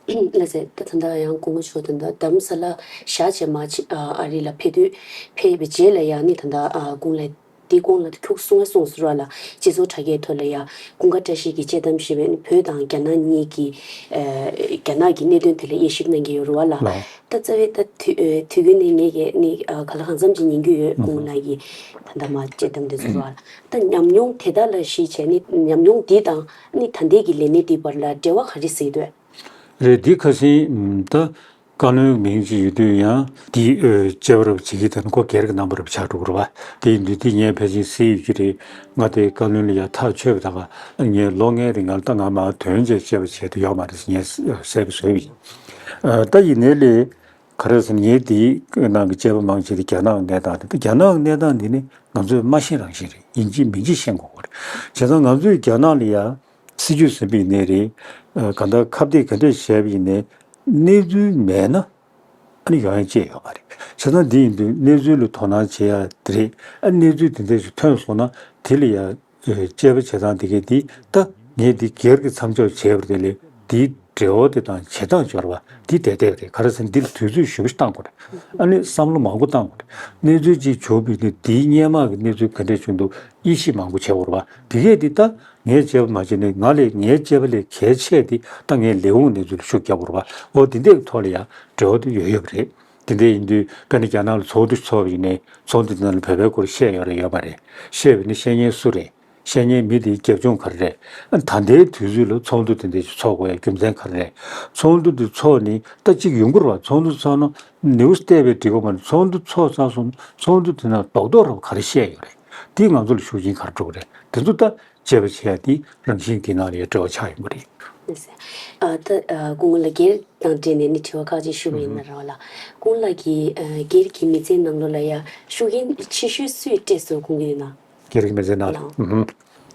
ལགས་སེ་ད་ད་ལྟ་ཡང་སྐུ་ངོ་མཆོག་ད་ལྟ་རྡ་རམ་ས་ལ་བཞག་བྱས་མར་ཕྱི་ཨ་ཨ་རི་ལ་ཕེབས་དུས་ཕེབས་པའི་རྗེས་ལ་ཡང་ནི་ད་ལྟ་ཨ་དགུང་ལ། དེའི་གོང་ལ་ཁྱུག་གསུང་བ་གསུངས་ཟེར་བ་ལ་སྤྱི་ཚོགས་དྲ་རྒྱའི་ཐོག་ལ་ཡ་ཀུན་དགའ་བཀྲ་ཤིས་ཀྱིས་དཔྱད་གཏམ་ཞུས་པའི་བོད་དང་རྒྱ་ནག་གཉིས་ཀྱི་ཨ་རྒྱ་ནག་གི་གནད་དོན་དེ་ལ་དབྱེ་ཞིབ་གནང་གི་ཡོད་རེད་བ་ལ། ལགས། ད་རྩ་བའི་ད་དུས་ཨ་དུས་རྒྱུན་ནས་ངས་ཀྱིས་ནི་ཨ་ག་ལ་གང་འཚམ་ཅིག་ཉན་རྒྱུ་ཡོད། ཨུ་ཧུ། ཀུན་ལགས་ཀྱི་ད་ལྟ་མ་དཔྱད་གཏམ་དེ་ཚོ་རེད་བ་ལ། ད་ཉམས་མྱོང་དེ་དག་ལ་གཞིགས་བྱས་ནི་ཉམས་མྱོང་འདི་དང་ནི་ད་ལྟའི་གི་ལས་གནས་འདིའི་བར་ལ་འབྲེལ་བ་ག་རེ་གཟིགས་འདོད། རེད། འདི་ཁ་སང་ད། བཀའ་བློན་མིང་ཅིག་ཡོད་དུས་ཡང་དེའི་འོས་བཅས་པ་རབ་བྱེད་ཀྱི་དེ་ནི་ཁོ་སྒེར་གྱི་རྣམ་པ་རབ་ཆགས་འགྲོ་གི་རེད་བ། དེ་ཡིན་དུས་དེ་ངས་ཕལ་ཆེར་གཟིགས་ཡོད་ཀྱི་རེད། ང་དེ་བཀའ་བློན་ལ་ཡ་ཐག་ཆོད་པ་དང་ངས་ལོ་ལྔའི་རིང་ལ་ད་ང་མ་དོན་ཆེ་བཅས་པ་བྱས་དུ་ཡོད་མ་རེད་ཟེར་ངས་གསལ་པོ་བཟོས་པ་ཡིན། ད་ཡིན་ནའི་ལས་ག་རེ་ཟེར་ན་ངས་དེའི་ནང་གི་བཅས་པ་མང་ཆེ་དེ་རྒྱ་ནག་གནས་སྟངས་རེད། ད་རྒྱ་ནག་གནས་སྟངས་འདི་ནི་ང་ཚོས་མ་ཤེས་རང་ཤེས་རེད། ཡིན་གཅིག་མིན་གཅིག་ཤེས་དགོས་པ་རེད། བྱས་ཙང་ང་ཚོས་རྒྱ་ནག་ལ་ཡ། སྲིད་ཇུས་ཟིན་པ་ཡིན་ནའི་རེད། ཨ་གང་ལྟར་ཁ་གཏད་ག་འདྲས་བྱས་པ་ཡིན་ནའི་གནས་ཚུལ་མེད་ན་ཨ་ནི་ཡོང་ཡ་ཅིག་ཡོད་མ་རེད། བྱས་ཙང་འདི་ཡིན་དུས་གནས་ཚུལ་ལ་དོ་སྣང་བྱེད་ཡ་དེ་རེད། ཨ་གནས་ཚུལ་དེ་འདྲས་ཞིག་ཐོན་སོང་ན་དེ་ལ་ཡ་དཔྱད་པ་བྱེད་སྟངས་དེ་གས་དེ་ད་ངས་འདི་སྒེར་གྱི་མཚམས་འཇོག་བྱས་པ་དེ་ལས་འདིའི་འབྲེལ་བ་དེ་དང་བྱེད་སྟངས་སྦྱོར་བ་འདི་དེ་ལྟས་རེད། ག་རེ་ཟེར་ན་འདི་ལ་དུས་ཚོད་ཞེ་པོ་ཞིག་བཏང་དགོས་རེད། ཨ་ནི་བསམ་བློ་མང་པོ་བཏང་དགོས་རེད། གནས་ཚུལ་ཅིག་བྱུང་བ་ཡིན་ན་དེའི་སྔོན་མ་གི་གནས་ཚུལ་ག་འདྲས་བྱུང་འདུག་དབྱེ་ཞིབ་མང་པོ་བྱེད་དགོས་རེད་པ། དེ་གས་དེ་ད་ངས་བྱས་པ་མ་བྱས་ནས་ང་ལས་ངའི་བྱས་པ་ལས་གལ་ཆེ་དེ་ད་ངས་ལས་ཁུངས་གནས་ཚུལ་ལ་ཤུགས་རྒྱག་དགོས་རེད་པ། འོ་དེ་འདྲས་ཀྱི་ཐོག་ལ་ཡང་འབྲེལ་བ་དེ་ཡོད་ཡོད་པ་རེད། དེ་འདྲས་ཡིན་དུས་དཔེར་ན་རྒྱ་ནག་ལ་ཚོགས་འདུ་ཚོགས་པ་ཡིན་ནའི་ཚོགས་འདུ་དེ་ནང་ལ་བོད་པའི་སྐོར་བཤད་ཡོད་རེད་ཡོད་མ་རེད། བཤད་པ་ཡིན་ན་བཤད་མཁན་སུ་རེད། བཤད་མཁན་མི་དེའི་རྒྱབ་ལྗོངས་ག་རེ་རེད། ཨ་ད་ལྟའི་དུས་ཚོད་ལ་ཚོགས་འདུ་དེ་འདྲ་ཞིག་ཚོགས་དགོས་ཡ་རྒྱུ་མཚན་ག་རེ་རེད། ཚོགས་འདུ་དེ་ཚོགས་ནི་ད་གཅིག་ཡོང་གི་རེད་པ། ཚོགས་འདུ་ཚོགས་ན་ནེའུ་སི་བལྟས་པས་འགྲིག་གི་མ་རེད། ཚོགས་འདུ་ཚོགས་ཚར་སོང་ཚོགས་འདུ་དེ་ནང་རྡོག་རྡོག་རེད་པ་ག་རེ་བཤད་ཡོད་རེད། དེས་ང་ཚོ་ལ་ཤུགས་རྐྱེན་ག་རེ་འགྲོ་གི་རེད། དེ་ཚོ་ད་དཔྱད་པ་བྱེད་ཡ་དེ་རང་བཞིན་དེ་ནང་ལ་ཡ་འབྲེལ་བ་ཆགས་ཡོང་གི་རེད། ཨ་ད་ཨ་སྐུ་ངོ་ལགས་སྒེར་དང་འབྲེལ་ནས་ནི་དྲི་བ་ཁག་ཅིག་ཞུ་བ་ཡིན་ན་ར་བ་ལ། སྐུ་ངོ་ལགས་ཀྱི་ཨ་སྒེར་གྱི་མི་ཚེའི་ནང་ལོགས་ལ་ཡ་ཤུགས་རྐྱེན་ཆེ་ཤོས་སུས་སྤྲད་སོང་དགོངས་ཀྱི་ཡོད་ན། སྒེར་གྱི་མི་ཚེའི་ནང་ལ། ལགས། ཨུ་ཧུམ།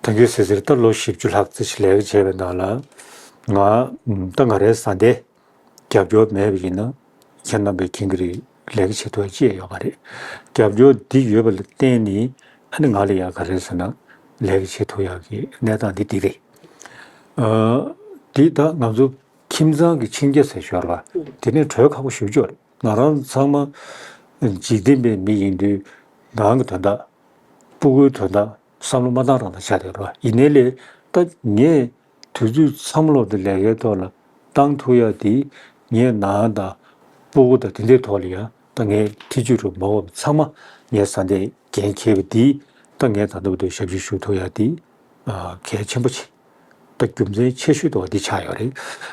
ད་གིན་ཟེར་ཟེར་ད་ལོ་བཞི་བཅུ་ལྷག་ཙམ་ཞིག་ལས་ཀ་བྱས་པའི་ནང་ལ་ང་ད་ང་རའི་བཟའ་ཟླས་རྒྱབ་སྐྱོར་མེད་པ་ཡིན་ན་ཁྱེད་རྣམ་པས་མཁྱེན་གྱི་རེད། ལས་ཀ་བྱེད་ཐུབ་ཡ་ཅི་ཡང་ཡོད་མ་རེད། རྒྱབ་སྐྱོར་འདི་ཡོད་པ་ལ་བརྟེན་ནས་ཨ་ནི་ང་ལ་ཡ་ག་རེ་ཟེར་ན་ལས་ཀ་བྱེད་ཐུབ་ཡག་གི་གནས་སྟངས་འདི་འདི་རེད། ཨ་འདི་ད་ང་ཚོ་ཁྱིམ་ཚང་གི་འཆིང་རྒྱ་ཟེར་ཞོར་བ་དེ་ནས་གྲོས་ཁག་པོ་ཞེ་པོ་ཅིག་ཡོད་རེད། ང་རང་ཚང་མ་འཇིག་རྟེན་པའི་མི་ཡིན་དུས་ནང་གི་དོན་དག་སྤུ་གུའི་དོན་དག་བསམ་བློ་མ་བཏང་རང་དང་ཆགས་བསྡད་རེད་བ། ཡིན་ནའི་ལས་ད་ངས་དུས་ཚོད་ཚང་མ་ལོག་དེ་ལས་ཀའི་ཐོག་ལ་བཏང་ཐུབ་ཡ་དེ་ངས་ནང་དང་སྤུ་གུ་དང་དེ་འདྲའི་ཐོག་ལ་ཡ་ད་ངས་ཐེ་ཇུས་རུ་མ་འོངས་པ་ཚང་མ་ངས་བཟའ་ཟླས་འགན་འཁྱེར་བ་དེ་ད་ངས་ད་ལྟ་བར་དུ་ཞབས་ཕྱི་ཞུ་ཐུབ་ཡ་དེ་གལ་ཆེན་པོ་ཆེ། ད་རྒྱུ་མཚན་ཆེ་ཤོས་དེ་བ་འདི་ཆགས་ཡོད་རེད།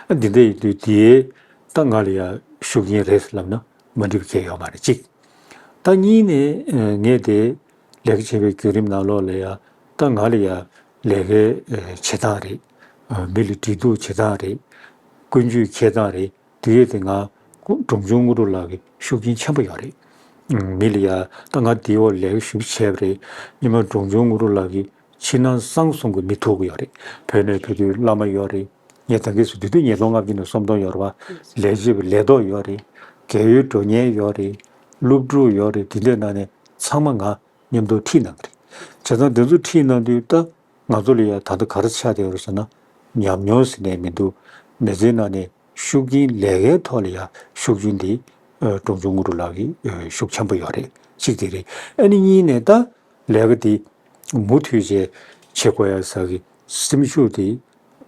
ཨ་འདི་འདྲ་ཡིན་དུས་དེའི་ད་ང་ལ་ཡ་ཤུགས་རྐྱེན་རེད་ལབ་ན་མ་འགྲིག་པ་གང་ཡང་ཡོད་མ་རེད་གཅིག་ད་གཉིས་ནས་ངས་དེ་ལས་ཀ་བྱེད་པའི་བརྒྱུད་རིམ་ནང་ལོགས་ལ་ཡ་ད་ང་ལ་ཡ་ ལས་ཀའི་ཨེ་བྱེད་སྟངས་རེད། ཨ་མི་ལ་འདྲི་གཏུག་བྱེད་སྟངས་རེད། ཀུན་སྤྱོད་འཁྱེར་སྟངས་རེད། དེ་ཡས་དེ་ང་ཀུ་འབྲོང་ཆུང་དངོས་གྲུབ་ལགས་ཀྱི་ཤུགས་རྐྱེན་ཆེན་པོ་ཡོད་རེད། ཨུམ། མི་ལ་ཡ་ད་ང་དེའི་འོག་ལས་ཀ་ཞུ་བྱས་པ་རེད། སྔོན་མ་འབྲོང་ཆུང་དངོས་གྲུབ་ལགས་ཀྱི་ཕྱི་ནང་གསང་གསུམ་གྱི་མི་ཐུག་གི་ཡོད་རེད། བོད་ནས་ཕེབས་དུས་བླ་མ་ཡོད་རེད། ངས་ད་གིན་སུ་དུས་དུས་ཉིས་སྟོང་ལྔ་བཅུ་ནས་སུམ་སྟོང་ཡོད་རེད་བ། ལས་བྱེད་པ་ལས་ཐོག་ཡོད་རེད། རྒས་ཡོལ་འགྲོ་མཁན་ཡོད་རེད། སློབ་ཕྲུག་ཡོད་རེད། དེ་འདྲའི་ནང་ནས་ཚང་མ་ང་མཉམ་དུ་ཁྲིད་གནང་གི་རེད། བྱས་ཙང་དེ་ཚོ་ཁྲིད་གནང་དུས་ད་ང་ཚོ་ལ་ཡ་ད་ལྟ་ག་རེ་ཆགས་བསྡད་ཡོད་རེད་ཟེར་ན། ཉམས་མྱོང་ཟེར་ནས་མི་འདུག་མི་ཚེའི་ནང་ནས་ཤུགས་རྐྱེན་ལས་ཀའི་ཐོག་ལ་ཡ་ཤུགས་རྐྱེན་འདི་ཨ་འབྲོང་ཆུང་དངོས་གྲུབ་ལགས་ཀྱི་ཨ་ཤུགས་ཆེན་པོ་ཡོད་རེད། གཅིག་དེ་རེད། ཨ་ནི་གཉིས་ནས་ད་ལས་ཀ་འདི་མུ་མཐུད་བྱས་བྱེད་དགོས་ཡ་ཟེར་གི་སེམས་ཤུགས་དེ་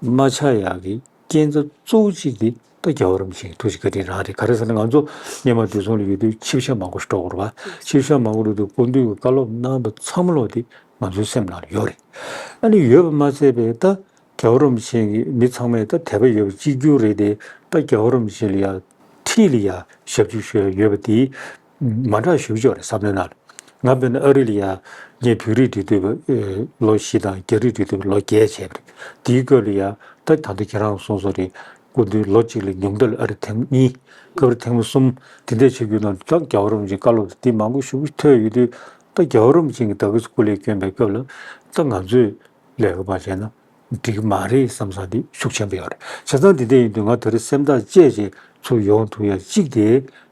མ་ཆག་ཡག་གི་རྐྱེན་རྩ་གཙོ་བོ་གཅིག་དེ་ད་རྒྱལ་བ་རིན་པོ་ཆེ་ཐུགས་རྗེ་བཀའ་དྲིན་རང་རེད། ག་རེ་ཟེར་ན་ང་ཚོ་སྔོན་མ་དུས་ཚོད་ལ་ཡོད་དུས་ཆིབས་ཞབས་མང་པོ་ཞིག་འགྲོ་དགོས་རེད་བ། ཆིབས་ཞབས་མང་པོ་འགྲོ་དུས་སྐུ་མདུན་གྱི་བཀའ་སློབ་གནང་བ་ཚང་མ་ལོག་དེ་ང་ཚོའི་སེམས་ནང་ལ་ཡོད་རེད། ཨ་ནི་ཡོད་པ་མ་ཚད་པའི་ད་རྒྱལ་བ་རིན་པོ་ཆེ་གི་མི་ཚང་མས་ད་དད་པ་ཡོད་པ་གཅིག་གྱུར་རེད་དེ། ད་རྒྱལ་བ་རིན་པོ་ཆེ་ལ་ཡ་འཁྲིས་ལ་ཡ་ཞབས་ཕྱི་ཞུ་ཡ་ཡོད་པ་དེ་མ་འདྲ་ཞེ་པོ་ཅིག་ཡོད་རེད་བསམ་བློའི་ནང་ལ། ང་དཔེར་ན་ཨ་རི་ལ་ཡ་ངས་བོད་རིགས་འབྲེལ་མཐུད་པ་ཨེ་ལོ་བཞི་དང་རྒྱ་རིགས་འབྲེལ་མཐུད་པ་ལོ་བརྒྱད་བྱས་པ་རེད། དེའི་སྐབས་ལ་ཡ་ད་ད་ལྟ་ཁྱེད་རང་གསུངས་སོང་རེད། སྐུ་མདུན་ལོ་གཅིག་ལ་ཉུང་མཐའ་ལ་ཨ་རི་ཐེངས་གཉིས། སྐབས་རེ་ཐེངས་མ་གསུམ། དེ་འདྲས་བྱེད་རྒྱུ་དང་ད་རྒྱལ་བ་རིན་པོ་ཆེའི་བཀའ་སློབ་འདི་མང་པོ་ཞེ་པོ་ཐོས་ཡོད་དུས། ད་རྒྱལ་བ་རིན་པོ་ཆེ་གིས་ད་གིན་སྐུ་ལས་བསྐྱོན་པའི་སྐབས་ལ་ད་ང་ཚོས་ལས་ཀ་མ་བྱས་ན་འགྲིག་གི་མ་རེད་བསམ་བསམ་འདི་ཤུགས་ཆེན་པོ་ཡོད་རེད། བྱས་ཙང་འདི་འདྲས་ཡིན་དུས་ང་ད་རེས་སེམས་ཐག་བཅད་བྱས་ཚུར་ཡོང་ཐུབ་ཡ་གཅིག་དེ་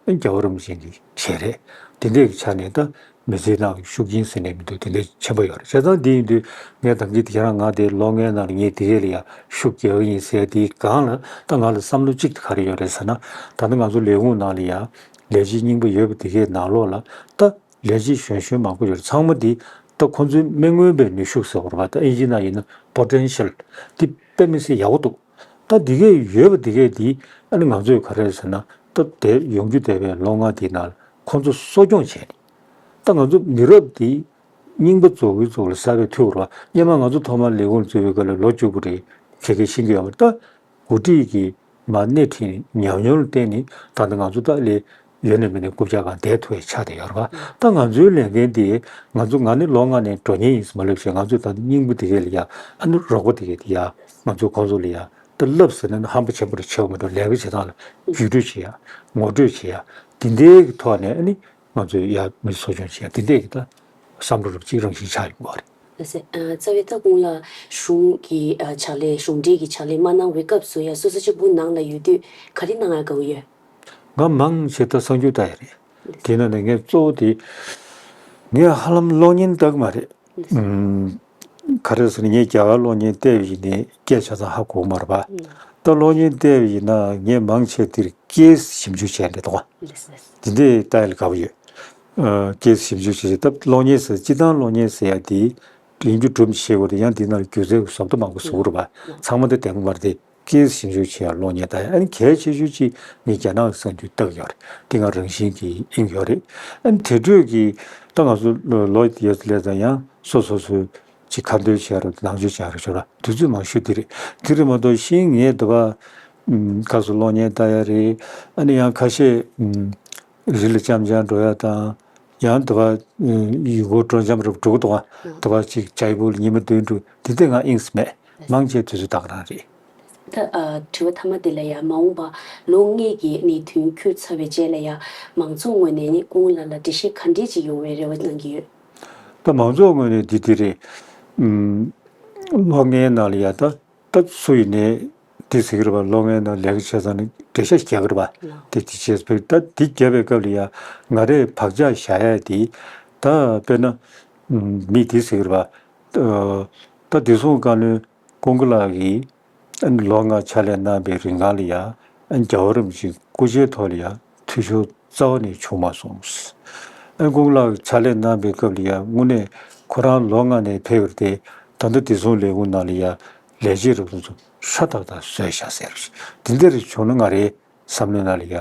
རྒྱལ་བ་རིན་པོ་ཆེ་གི་ཞལ་རས། དེ་འདྲས་ཀྱི་ཆ་ནས་ད་མི་ཚེའི་ནང་གི་ཤུགས་རྐྱེན་ཟེར་ནས་མི་འདུག་དེ་འདྲས་ཆེན་པོ་ཡོད་རེད། བྱས་ཙང་འདི་ཡིན་དུས་ངས་ད་གིན་དེ་ཁྱེད་རང་ང་དེ་ལོ་ལྔའི་ནང་ལ་ངས་དེ་གས་ལ་ཡ་ཤུགས་རྒྱག་གི་ཡིན་ཟེར་དེའི་སྒང་ལ་ད་ང་ལ་བསམ་བློ་གཅིག་དེ་ག་རེ་ཡོད་རེད་ཟེར་ན། ད་ལྟ་ང་ཚོ་ལས་ཁུངས་ནང་ལ་ཡ་ལས་བྱེད་རྙིང་པ་ཡོད་པ་དེ་གས་ནང་ལོགས་ལ་ད་ལས་བྱེད་གཞོན་གཞོན་མང་པོ་ཡོད་རེད། ཚང་མ་དེ་ད་ཁོང་ཚོའི་མི་མངོན་པའི་ནུས་ཤུགས་ཟེར་བ་རེད་པ། ད་ཨིན་ཇི་ནང་ཡིན་ན་པོ་ཊེན་ཤལ་དེ་དཔེ་མི་སྲིད་ཡག་པོ་འདུག་ད་འདི་གས་ཡོད་པ་འདི་གས་འདི་ཨ་ནི་ང་ཚོས་ག་རེ་ཟེར་ན། ད་དེ་ཡོང་རྒྱུ་བསྡད་པའི་ལོ་ལྔ་འདི་ནང་ལ་ཁོང་ཚོ་གསོ་སྐྱོང་བྱས་ནས། ད་ང་ཚོ་མི་རབས་འདི་རྙིང་པ་རྫོགས་ཀྱི་རྫོགས་ལ་གསར་པའི་ཐུག་རོགས། སྔོན་མ་ང་ཚོ་ཐོག་མར་ལས་ཁུངས་བཙུགས་པའི་སྐབས་ལ་ལོ་བཅུ་དགུ་རེད། ཁྱེད་ཀྱིས་ཤེས་ཀྱི་ཡོད་པ་རེད། ད་འགོ་ཁྲིད་ཀྱི་མ་སྣེ་ཁྲིད་ནས་ཉམས་མྱོང་ལ་བརྟེན་ནས་ད་ལྟ་ང་ཚོ་ད་ལས་ཡོད་ནས་མེད་ནས་རྐུབ་བཀྱག་སྒང་བསྡད་ཐུབ་པའི་ཆ་དེ་ཡོད་རེད་པ། ད་ང་ཚོའི་ལས་འགན་དེ་ང་ཚོ་ང་ནི་ལོ་ལྔ་ནས་འགྲོ་མཁན་ཡིན་ཟེར་མ་ལབ་བྱས། ང་ཚོས་ད་སྙིང་པོ་དེ་གས་ལ་ཡ་ཨ་ནི་རོགས་པ་དེ་གས་དེ་ཡ་ང་ཚོས་ཁོང་ཚོ་ལ་ཡ་ད་བསླབ་ཟེར་ན་ནི་ཧམ་པ་ཆེན་པོ་རེ་བྱེད་དགོས་མི་འགྲོ། ལས་ཀ་བྱེད་སྟངས་ལ་བརྒྱུད་སྤྲོད་བྱེད་ཡ། ངོ་སྤྲོད་བྱེད་ཡ། དེ་འདྲའི་གི་ཐོག་ནས་ཨ་ནི་ང་ཚོས་ཡ་མི་གསོ་སྐྱོང་བྱེད་ཡ་དེ་འདྲའི་གི་ད་བསམ་བློ་རུ་གཅིག་རང་བཞིན་ཆགས་ཡོང་གི་རེད། ལགས་སེ། ཨ་རྩ་བའི་ད་གོང་ལ་གཞུང་གི་ཨ་ཕྱག་ལས་གཞུང་འབྲེལ་གྱི་ཕྱག་ལས་མ་གནང་བའི་སྐབས་སུ་ཡ་སོ་སོ་གཅིག་པུ་ནང་ལ་ཡོད་དུས་ག་རེ་གནང་ཡ་དགའ་བོ་ཡོད། ང་མང་ཆེ་ད་གསར་འགྱུར་ལྟ་ཡ་རེད། དེ་ན་ནས་ངས་གཙོ་བོ་དེ་ངས་ཧ་ལམ་གློག་བརྙན་ལྟ་གི་མ་རེད། ཨུམ། ག་རེ་ཟེར་ན་ངས་རྒྱ་གར་གློག་བརྙན་བལྟས་པ་ཡིན་ནའི་སྐད་ཆ་ཚང་ཧ་གོ་གི་མ་རེད་པ། ད་གློག་བརྙན་བལྟས་པ་ཡིན་ན་ངས་མང་ཆེ་དེར་ཀེ་སི་ཞིབ་འཇུག་བྱས་འདྲ་འདུག་ག་དེ་འདྲའི་ལྟ་ཡ་ལ་དགའ་པོ་ཡོད། ཨ་ཀེ་སི་ཞིབ་འཇུག་བྱས་བྱས་ད་གློག་བརྙན་ཟེར་སྤྱིར་བཏང་གློག་བརྙན་ཟེར་ཡ་དེ་ཡིན་རྒྱུ་སྒྲུབ་བྱེད་དགོས་རེད། ཡང་དེ་ནང་ལ་སྒྱུ་རྩལ་གྱི་བཟོ་ལྟ་མང་པོ་བཟོ་གི་རེད་པ། ཚང་མ་དེ་བདེན་པ་མ་རེད་དེ། ཀེ་སི་ཞིབ་འཇུག་བྱེད་ཡ་གློག་བརྙན་ལྟ་ཡ། ཨ་ནི་གལ་ཆེ་ཤོས་གཅིག་ངས་རྒྱ་ནག་གི་གསར་འགྱུར་ལྟ་གི་ཡོད་རེད། དེ་སྔ་རང་བཞིན་གྱིས་ཨིན་ཡོད་རེད། ཨ་ནི་དེ་འཕྲོས་ཀྱི་ད་ང་ཚོ་ལོ་ལོ་ཡོད་ཙམ་སླེབས་ཙང་ཡང་སོ་སོ་སོའི་ཅིག་ཁ་འདོན་བྱེད་ཡ་རེད། ནང་ཆོས་བྱེད་ཡ་རེད་ཤོད་ར། དུས་ཚོད་མང་ཤོས་དེ་རེད། དེ་རེད་མ་གཏོགས་གཞན་ངས་འདི་པ་ཨུམ་ཁ་སོ་གློག་བརྙན་ལྟ་ཡ་རེད། ཨ་ནི་ཡང་ཁ་ཤས་ཨུམ་རི་ལ་འཆམ་འཆམ་འགྲོ་ཡ་དང་། ཡང་འདི་པ་ཨུམ་ཡུལ་སྐོར་སྤྲོ་འཆམ་རུ་འགྲོ་གི་འདུག་ག་འདི་པ་ཅིག་ཇའི་པུར་ལ་ཉི་མ་བདུན་འགྲོ་དེ་འདྲ་ང་ཨིན་སི་མེད། མང་ཆེ་དུས་ཚོད་ད་ག་རང་རེད། ད་ཨ་དྲི་བ་མཐའ་མ་དེ་ལ་ཡ་མ་འོངས་པ་ལོ་ལྔའི་གི་ནི་དུས་ཡུན་འཁྱོལ་ཚར་བའི་རྗེས་ལ་ཡ་མང་ཚོགས་ངོས་ནས་ནི་སྐུ་ངོ་ལགས་ལ་འགྲེལ་བཤད་ག་འདྲས་ཅིག་ཡོང་བའི་རེ་བ་གནང་གི་ཡོད། ད་མང་ཚོགས་ངོས་ནས་འདི་འདི་རེད། ཨུམ། ལོ་ལྔའི་ནང་ལ་ཡ་ད་ད་སུ་ཡིན་ནའི་འདི་ཟེར་གི་རེད་པ། ལོ་ལྔའི་ནང་ལས་ཀ་བྱས་ཙང་ནི་འགྲེལ་བཤད་རྒྱག་གི་རེད་པ། དེ་དེ་བྱས་ཕེབས་ད་འདི་རྒྱབ་པའི་སྐབས་ལ་ཡ་ང་རས་བག་ཆགས་བཞག་ཡ་དེ་ད་དཔེར་ན་ཨུམ་མི་འདི་ཟེར་གི་རེད་པ། ཨ་ད་བདེ་སྲུང་བཀའ་བློན་ཀུན་དགའ་ལགས་ཀྱིས་ཨ་ནི་ལོ་ལྔ་ཕྱག་ལས་གནང་པའི་རིང་གང་ལ་ཡ་ཨ་ནི་རྒྱལ་བ་རིན་པོ་ཆེའི་སྐུ་ཕྱྭའི་ཐོག་ལ་ཡ་འཐུས་ཤོར་རྩ་བ་ནས་བྱུང་མ་སོང་། ཨ་ནི་ཀུན་དགའ་ལགས་ཕྱག་ལས་གནང་པའི་སྐབས་ལ་ཡ་དངོས་གནས་ཁོ་རང་ལོ་ལྔ་ནས་ཕེབས་པ་དེ་ད་ལྟ་བདེ་སྲུང་ལས་ཁུངས་ནང་ལ་ཡ་ལས་བྱེད་རབ་ཚོ་ཚོ་ཧྲ་ཏག་ཏག་བཟོས་བཞག་ཟེར། དེ་འདྲ་ཞིག་བྱུང་ན་ང་རའི་བསམ་བློའི་ནང་ལ་ཡ་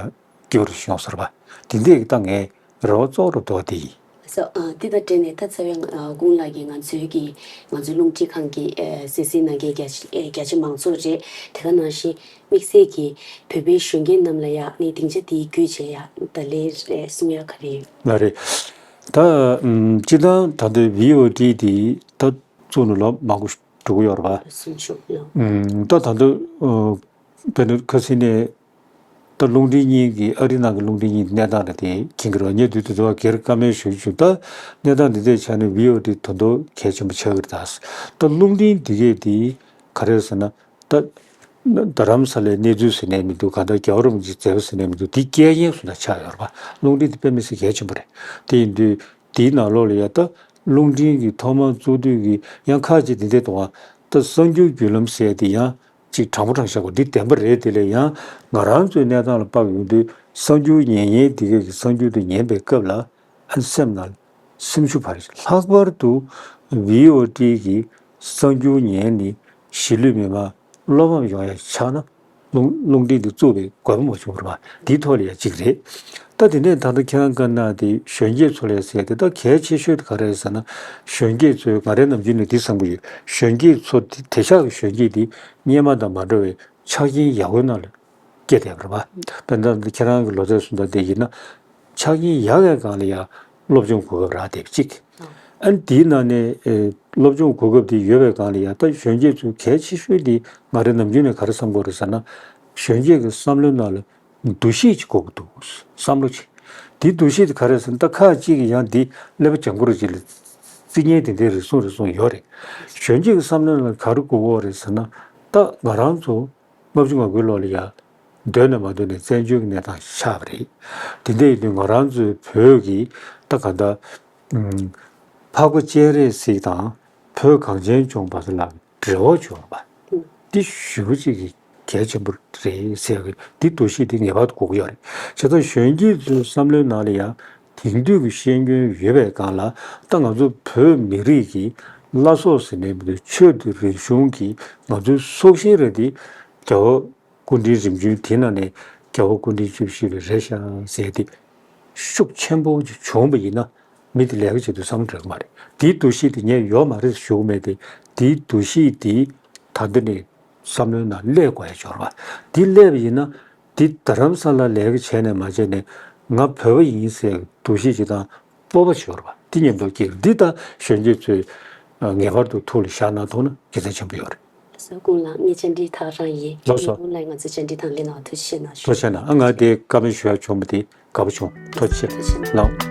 སྐྱོ་རུ་ཤོང་ཟེར་བ། དེ་འདྲས་ཀྱི་ད་ངའི་རེ་བ་གཙོ་བོ་རུ་འདུག་དེ་ཡིན། སོ་ཨ་དེ་དང་འབྲེལ་ནས་ད་རྩ་བའི་ཨ་ཀུན་ལགས་ཀྱིས་ང་ཚོའི་གི་ང་ཚོའི་རླུང་འཕྲིན་ཁང་གི་ཨ་གསན་གཟིགས་གནང་མཁན་རྒྱ་ཆེ་ཨ་རྒྱ་ཆེ་མང་ཚོགས་རེད། དེ་ག་ནང་བཞིན་དམིགས་བསལ་གྱི་བོད་པའི་གཞོན་སྐྱེས་རྣམས་ལ་ཡ་ནི་སྡིངས་ཆ་དེའི་བརྒྱུད་བྱས་ཡ་ད་ལན་རེ་གསུང་ཡ་ག་རེ་ཡོད། ལགས་རེད། ད་ཨམ་སྤྱིར་བཏང་ད་ལྟའི་བི་ཨོ་ཨེ་དེ་ད་བཙུགས་ནས་ལོ་མང་པོ་ ཞུ་གི་ཡོད་རེད་པ། སེམས་ཤུགས་ཡང་། ཨུམ། ད་ད་དུང་། ཨོ། དཔེར་ན་ཁ་སང་ནས་ད་རླུང་འཕྲིན་གཉིས་ཀྱི་ཨ་རི་ནང་གི་རླུང་འཕྲིན་གཉིས་ཀྱི་གནས་སྟངས་རེད་དེ་མཁྱེན་གྱི་རེད། ངས་དུས་དུས་ཚོད་སྒེར་བཀའ་མོལ་ཞུ་རྒྱུ་ད་གནས་སྟངས་འདི་འདྲའི་ཆ་ནས་བི་ཨོ་ཊི་ད་དུང་གལ་ཆེན་པོ་ཆགས་ཀྱི་རེད་ད། ད་རླུང་འཕྲིན་འདི་གས་དེ་ག་རེ་ཟེར་ན། ད། རྡ་རམ་ས་ལའི་གནས་ཚུལ་ཟེར་ནས་མི་འདུག་གང་ལྟར་རྒྱལ་བ་རིན་པོ་ཆེའི་མཛད་པ་ཟེར་ནས་མི་འདུག་དེ་སྐྱེལ་མཁན་སུ་དང་ཆགས་ཡོད་རེད་པ། རླུང་འཕྲིན་དེ་དཔེ་མི་སྲིད་གལ་ཆེན་པོ་རེད། དེ་ཡིན་དུས་དེའི་ནང་ལོགས་ལ་ཡ་ད་རླུང་འཕྲིན་གྱི་ཐོག་མར་བཙུགས་དུས་ཀྱི་ཡང་ཁག་ཅིག་དེ་འདྲས་གཏོང་བ་ད་གསར་འགྱུར་བརྒྱུད་ལམ་ཟེར་དེ་ཡང་ཅིག་དྲང་པོ་དྲང་བཞག་གོ་འདི་བདེན་པ་རེད། དེ་ལས་ཡང་ང་རང་ཚོའི་གནས་སྟངས་ལ་དཔག་ཡོང་དུས་གསར་འགྱུར་ཉན་མཁན་དེ་གས་ཀྱི་གསར་འགྱུར་དེ་ཉན་པའི་སྐབས་ལ། ཨ་ནི་སེམས་ནང་སེམས་ཤུགས་འཕར། ལྷག་པར་དུ་བི་ཨོ་ཊི་གི་གསར་འགྱུར་ཉན་ནས་གཞིས་ལུས་མི་མང་བློ་ཕམ་ཡོང་ཡ་ཆགས་ན་རླུང་རླུང་འཕྲིན་འདི་བཙུགས་པའི་དགོས་པ་མ་བྱུང་བ་རེད་པ། འདིའི་ཐོག་ལ་ཡ་གཅིག་རེད། ད་དེ་ནས་ད་ལྟ་ཁྱེད་རང་བཀའ་གནང་དེ་གཞོན་སྐྱེས་ཚོ་ལ་ཟེར་དེ་ད་གལ་ཆེ་ཤོས་དེ་ག་རེ་རེད་ཟེར་ན། གཞོན་སྐྱེས་ཚོས་ང་རའི་ནམ་རྒྱུན་ནས་འདི་བསམ་གྱི་ཡོད། གཞོན་སྐྱེས་ཚོ་དེ་དེ་ཤག་གི་གཞོན་སྐྱེས་དེ་སྔོན་མ་དང་མ་འདྲ་བའི་ཆ་རྐྱེན་ཡག་པོའི་ནང་ལ་སྐྱེས་བསྡད་པ་རེད་པ། དཔེར་ན་ཁྱེད་རང་གི་ལོ་ཚད་སུ་འདྲ་དེ་ཡིན་ན། ཆ་རྐྱེན་ཡག་གི་སྒང་ལ་ཡང་སློབ་སྦྱོང་གོ་སྐབས་རག་བསྡད་པ་གཅིག་ཨ་ནི་དེའི་ནང་ནས་ཨེ་སློབ་སྦྱོང་གོ་སྐབས་དེ་ཡོད་པའི་སྒང་ལ་ཡང་ད་གཞོན་སྐྱེས་ཚོས་གལ་ཆེ་ཤོས་དེ་ང་རའི་ནམ་རྒྱུན་ནས་ག་རེ་བསམ་གྱི་ཡོད་རེད་ཟེར་ན། གཞོན་སྐྱེས་ཀྱི་བསམ་བློའི་ནང་ལ་འདུ་ཤེས་ཅིག་དགོས་ཀྱི་འདུག་བསམ་བློ་ཅིག་དེ་འདུ་ཤེས་དེ་ག་རེ་ཟེར་ན་ད་ཁག་ཅིག་གིས་ཡང་འདི་ཀླད་པ་སྦྱང་གི་རེད་ཅིག་ལ་རྩི་མཁན་དེ་འདྲའི་རེ་ཟུང་རེ་ཟུང་ཡོད་རེད། གཞོན་སྐྱེས་ཀྱི་བསམ་བློའི་ནང་ལ་ག་རེ་དགོས་ཀྱི་ཡོད་རེད་ཟེར་ན། ད་ང་རང་ཚོ། ལྔ་བཅུ་ང་དགུའི་ལོ་ལ་ཡ། འདོད་ནས་མ་འདོད་ནས་བཙན་བྱོལ་གྱི་གནས་སྟངས་ཆགས་པ་རེད། དེ་འདྲ་ཡིན་དུས་ང་རང་ཚོའི་བོད་ཀྱི་ད་ག་ད། ཨུམ། འཕགས་པ་སྤྱན་རས་གཟིགས་དང་བོད་གངས་ཅན་ལྗོངས་པ་ཚོ་ལ་འབྲེལ་བ་བྱུང་བ། འདི་ཞེ་པོ་ཅིག་གི་གལ་ཆེན་པོ་རེད་ཟེར་གི་འདི་འདུ་ཤེས་འདི་ངེས་པར་དུ་དགོས་ཀྱི་ཡོད་རེད། བྱས་ཙང་གཞོན་སྐྱེས་ཚོའི་བསམ་བློའི་ནང་ལ་ཡང་དེང་དུས་ཀྱི་ཤེས་ཡོན་ཡོད་པའི་སྒང་ལ་ད་ང་ཚོ་བོད་མི་རིགས་ཀྱི་བླ་སྲོག་ཟེར་ནས་མི་འདུག་ཆོས་དང་རིག་གཞུང་གི་ང་ཚོའི་སྲོག་ཤིང་རེད་དེ། རྒྱལ་བ་སྐུ་ཕྲེང་རིམ་བྱོན་དེ་ནང་ནས་རྒྱལ་བ་སྐུ་ཕྲེང་བཅུ་བཞི་པ་རེད་ཤག་ཟེར་ཏེ། ཤུགས་ཆེན་པོ་ཅིག་བྱུང་བ་ཡིན་ན་མི་དེ་ལས་ཀ་བྱེད་དུས་བསམ་བློ་འགྲོ་གི་མ་རེད། དེའི་འདུ་ཤེས་དེ་ངས་ཡོད་མ་རེད་ཞུ་གི་མེད་དེ། དེའི་འདུ་ཤེས་དེ་ད་འདི་ནས་བསམ་བློའི་ནང་སླེབས་དགོས་ཡ་འབྱོར་བ་དེ་སླེབས་པ་ཡིན་ན་དེ་རྡ་རམ་ས་ལ་ལས་ཀ་བྱས་ནས་མ་བྱས་ནས་ང་བོད་པ་ཡིན་ཟེར་འདུ་ཤེས་ཅིག་དང་། སྤོབས་པ་ཤོར་བ་འདི་མཉམ་དུ་སྐྱེས། འདི་ད་གཞོན་སྐྱེས་ཚོས་ངེས་པར་དུ་ཐུགས་ལ་བཞག་གནང་ཐུབ་ན་དགེ་མཚན་ཆེན་པོ་ཡོད་རེད། ལགས་སོ། སྐུ་ངོ་ལགས་ངའི་བཅར་འདྲི་ད་ག་རང་ཡིན། ལགས་སོ། ངའི་ལུང་ལ་ང་ཚོའི་བཅར་འདྲི་དང་ལེན་གནང་བ་ཐུགས་རྗེ་ཆེ་གནང་ཞུ། ཐུགས་རྗེ་ཆེ་གནང་། ཨ་ང་དེ་བཀའ་མོལ་ཞུ་ཡ་བྱུང་བ་དེ་དགའ་པོ་བྱུང་། ཐུགས་རྗེ་ཆེ་གནང་།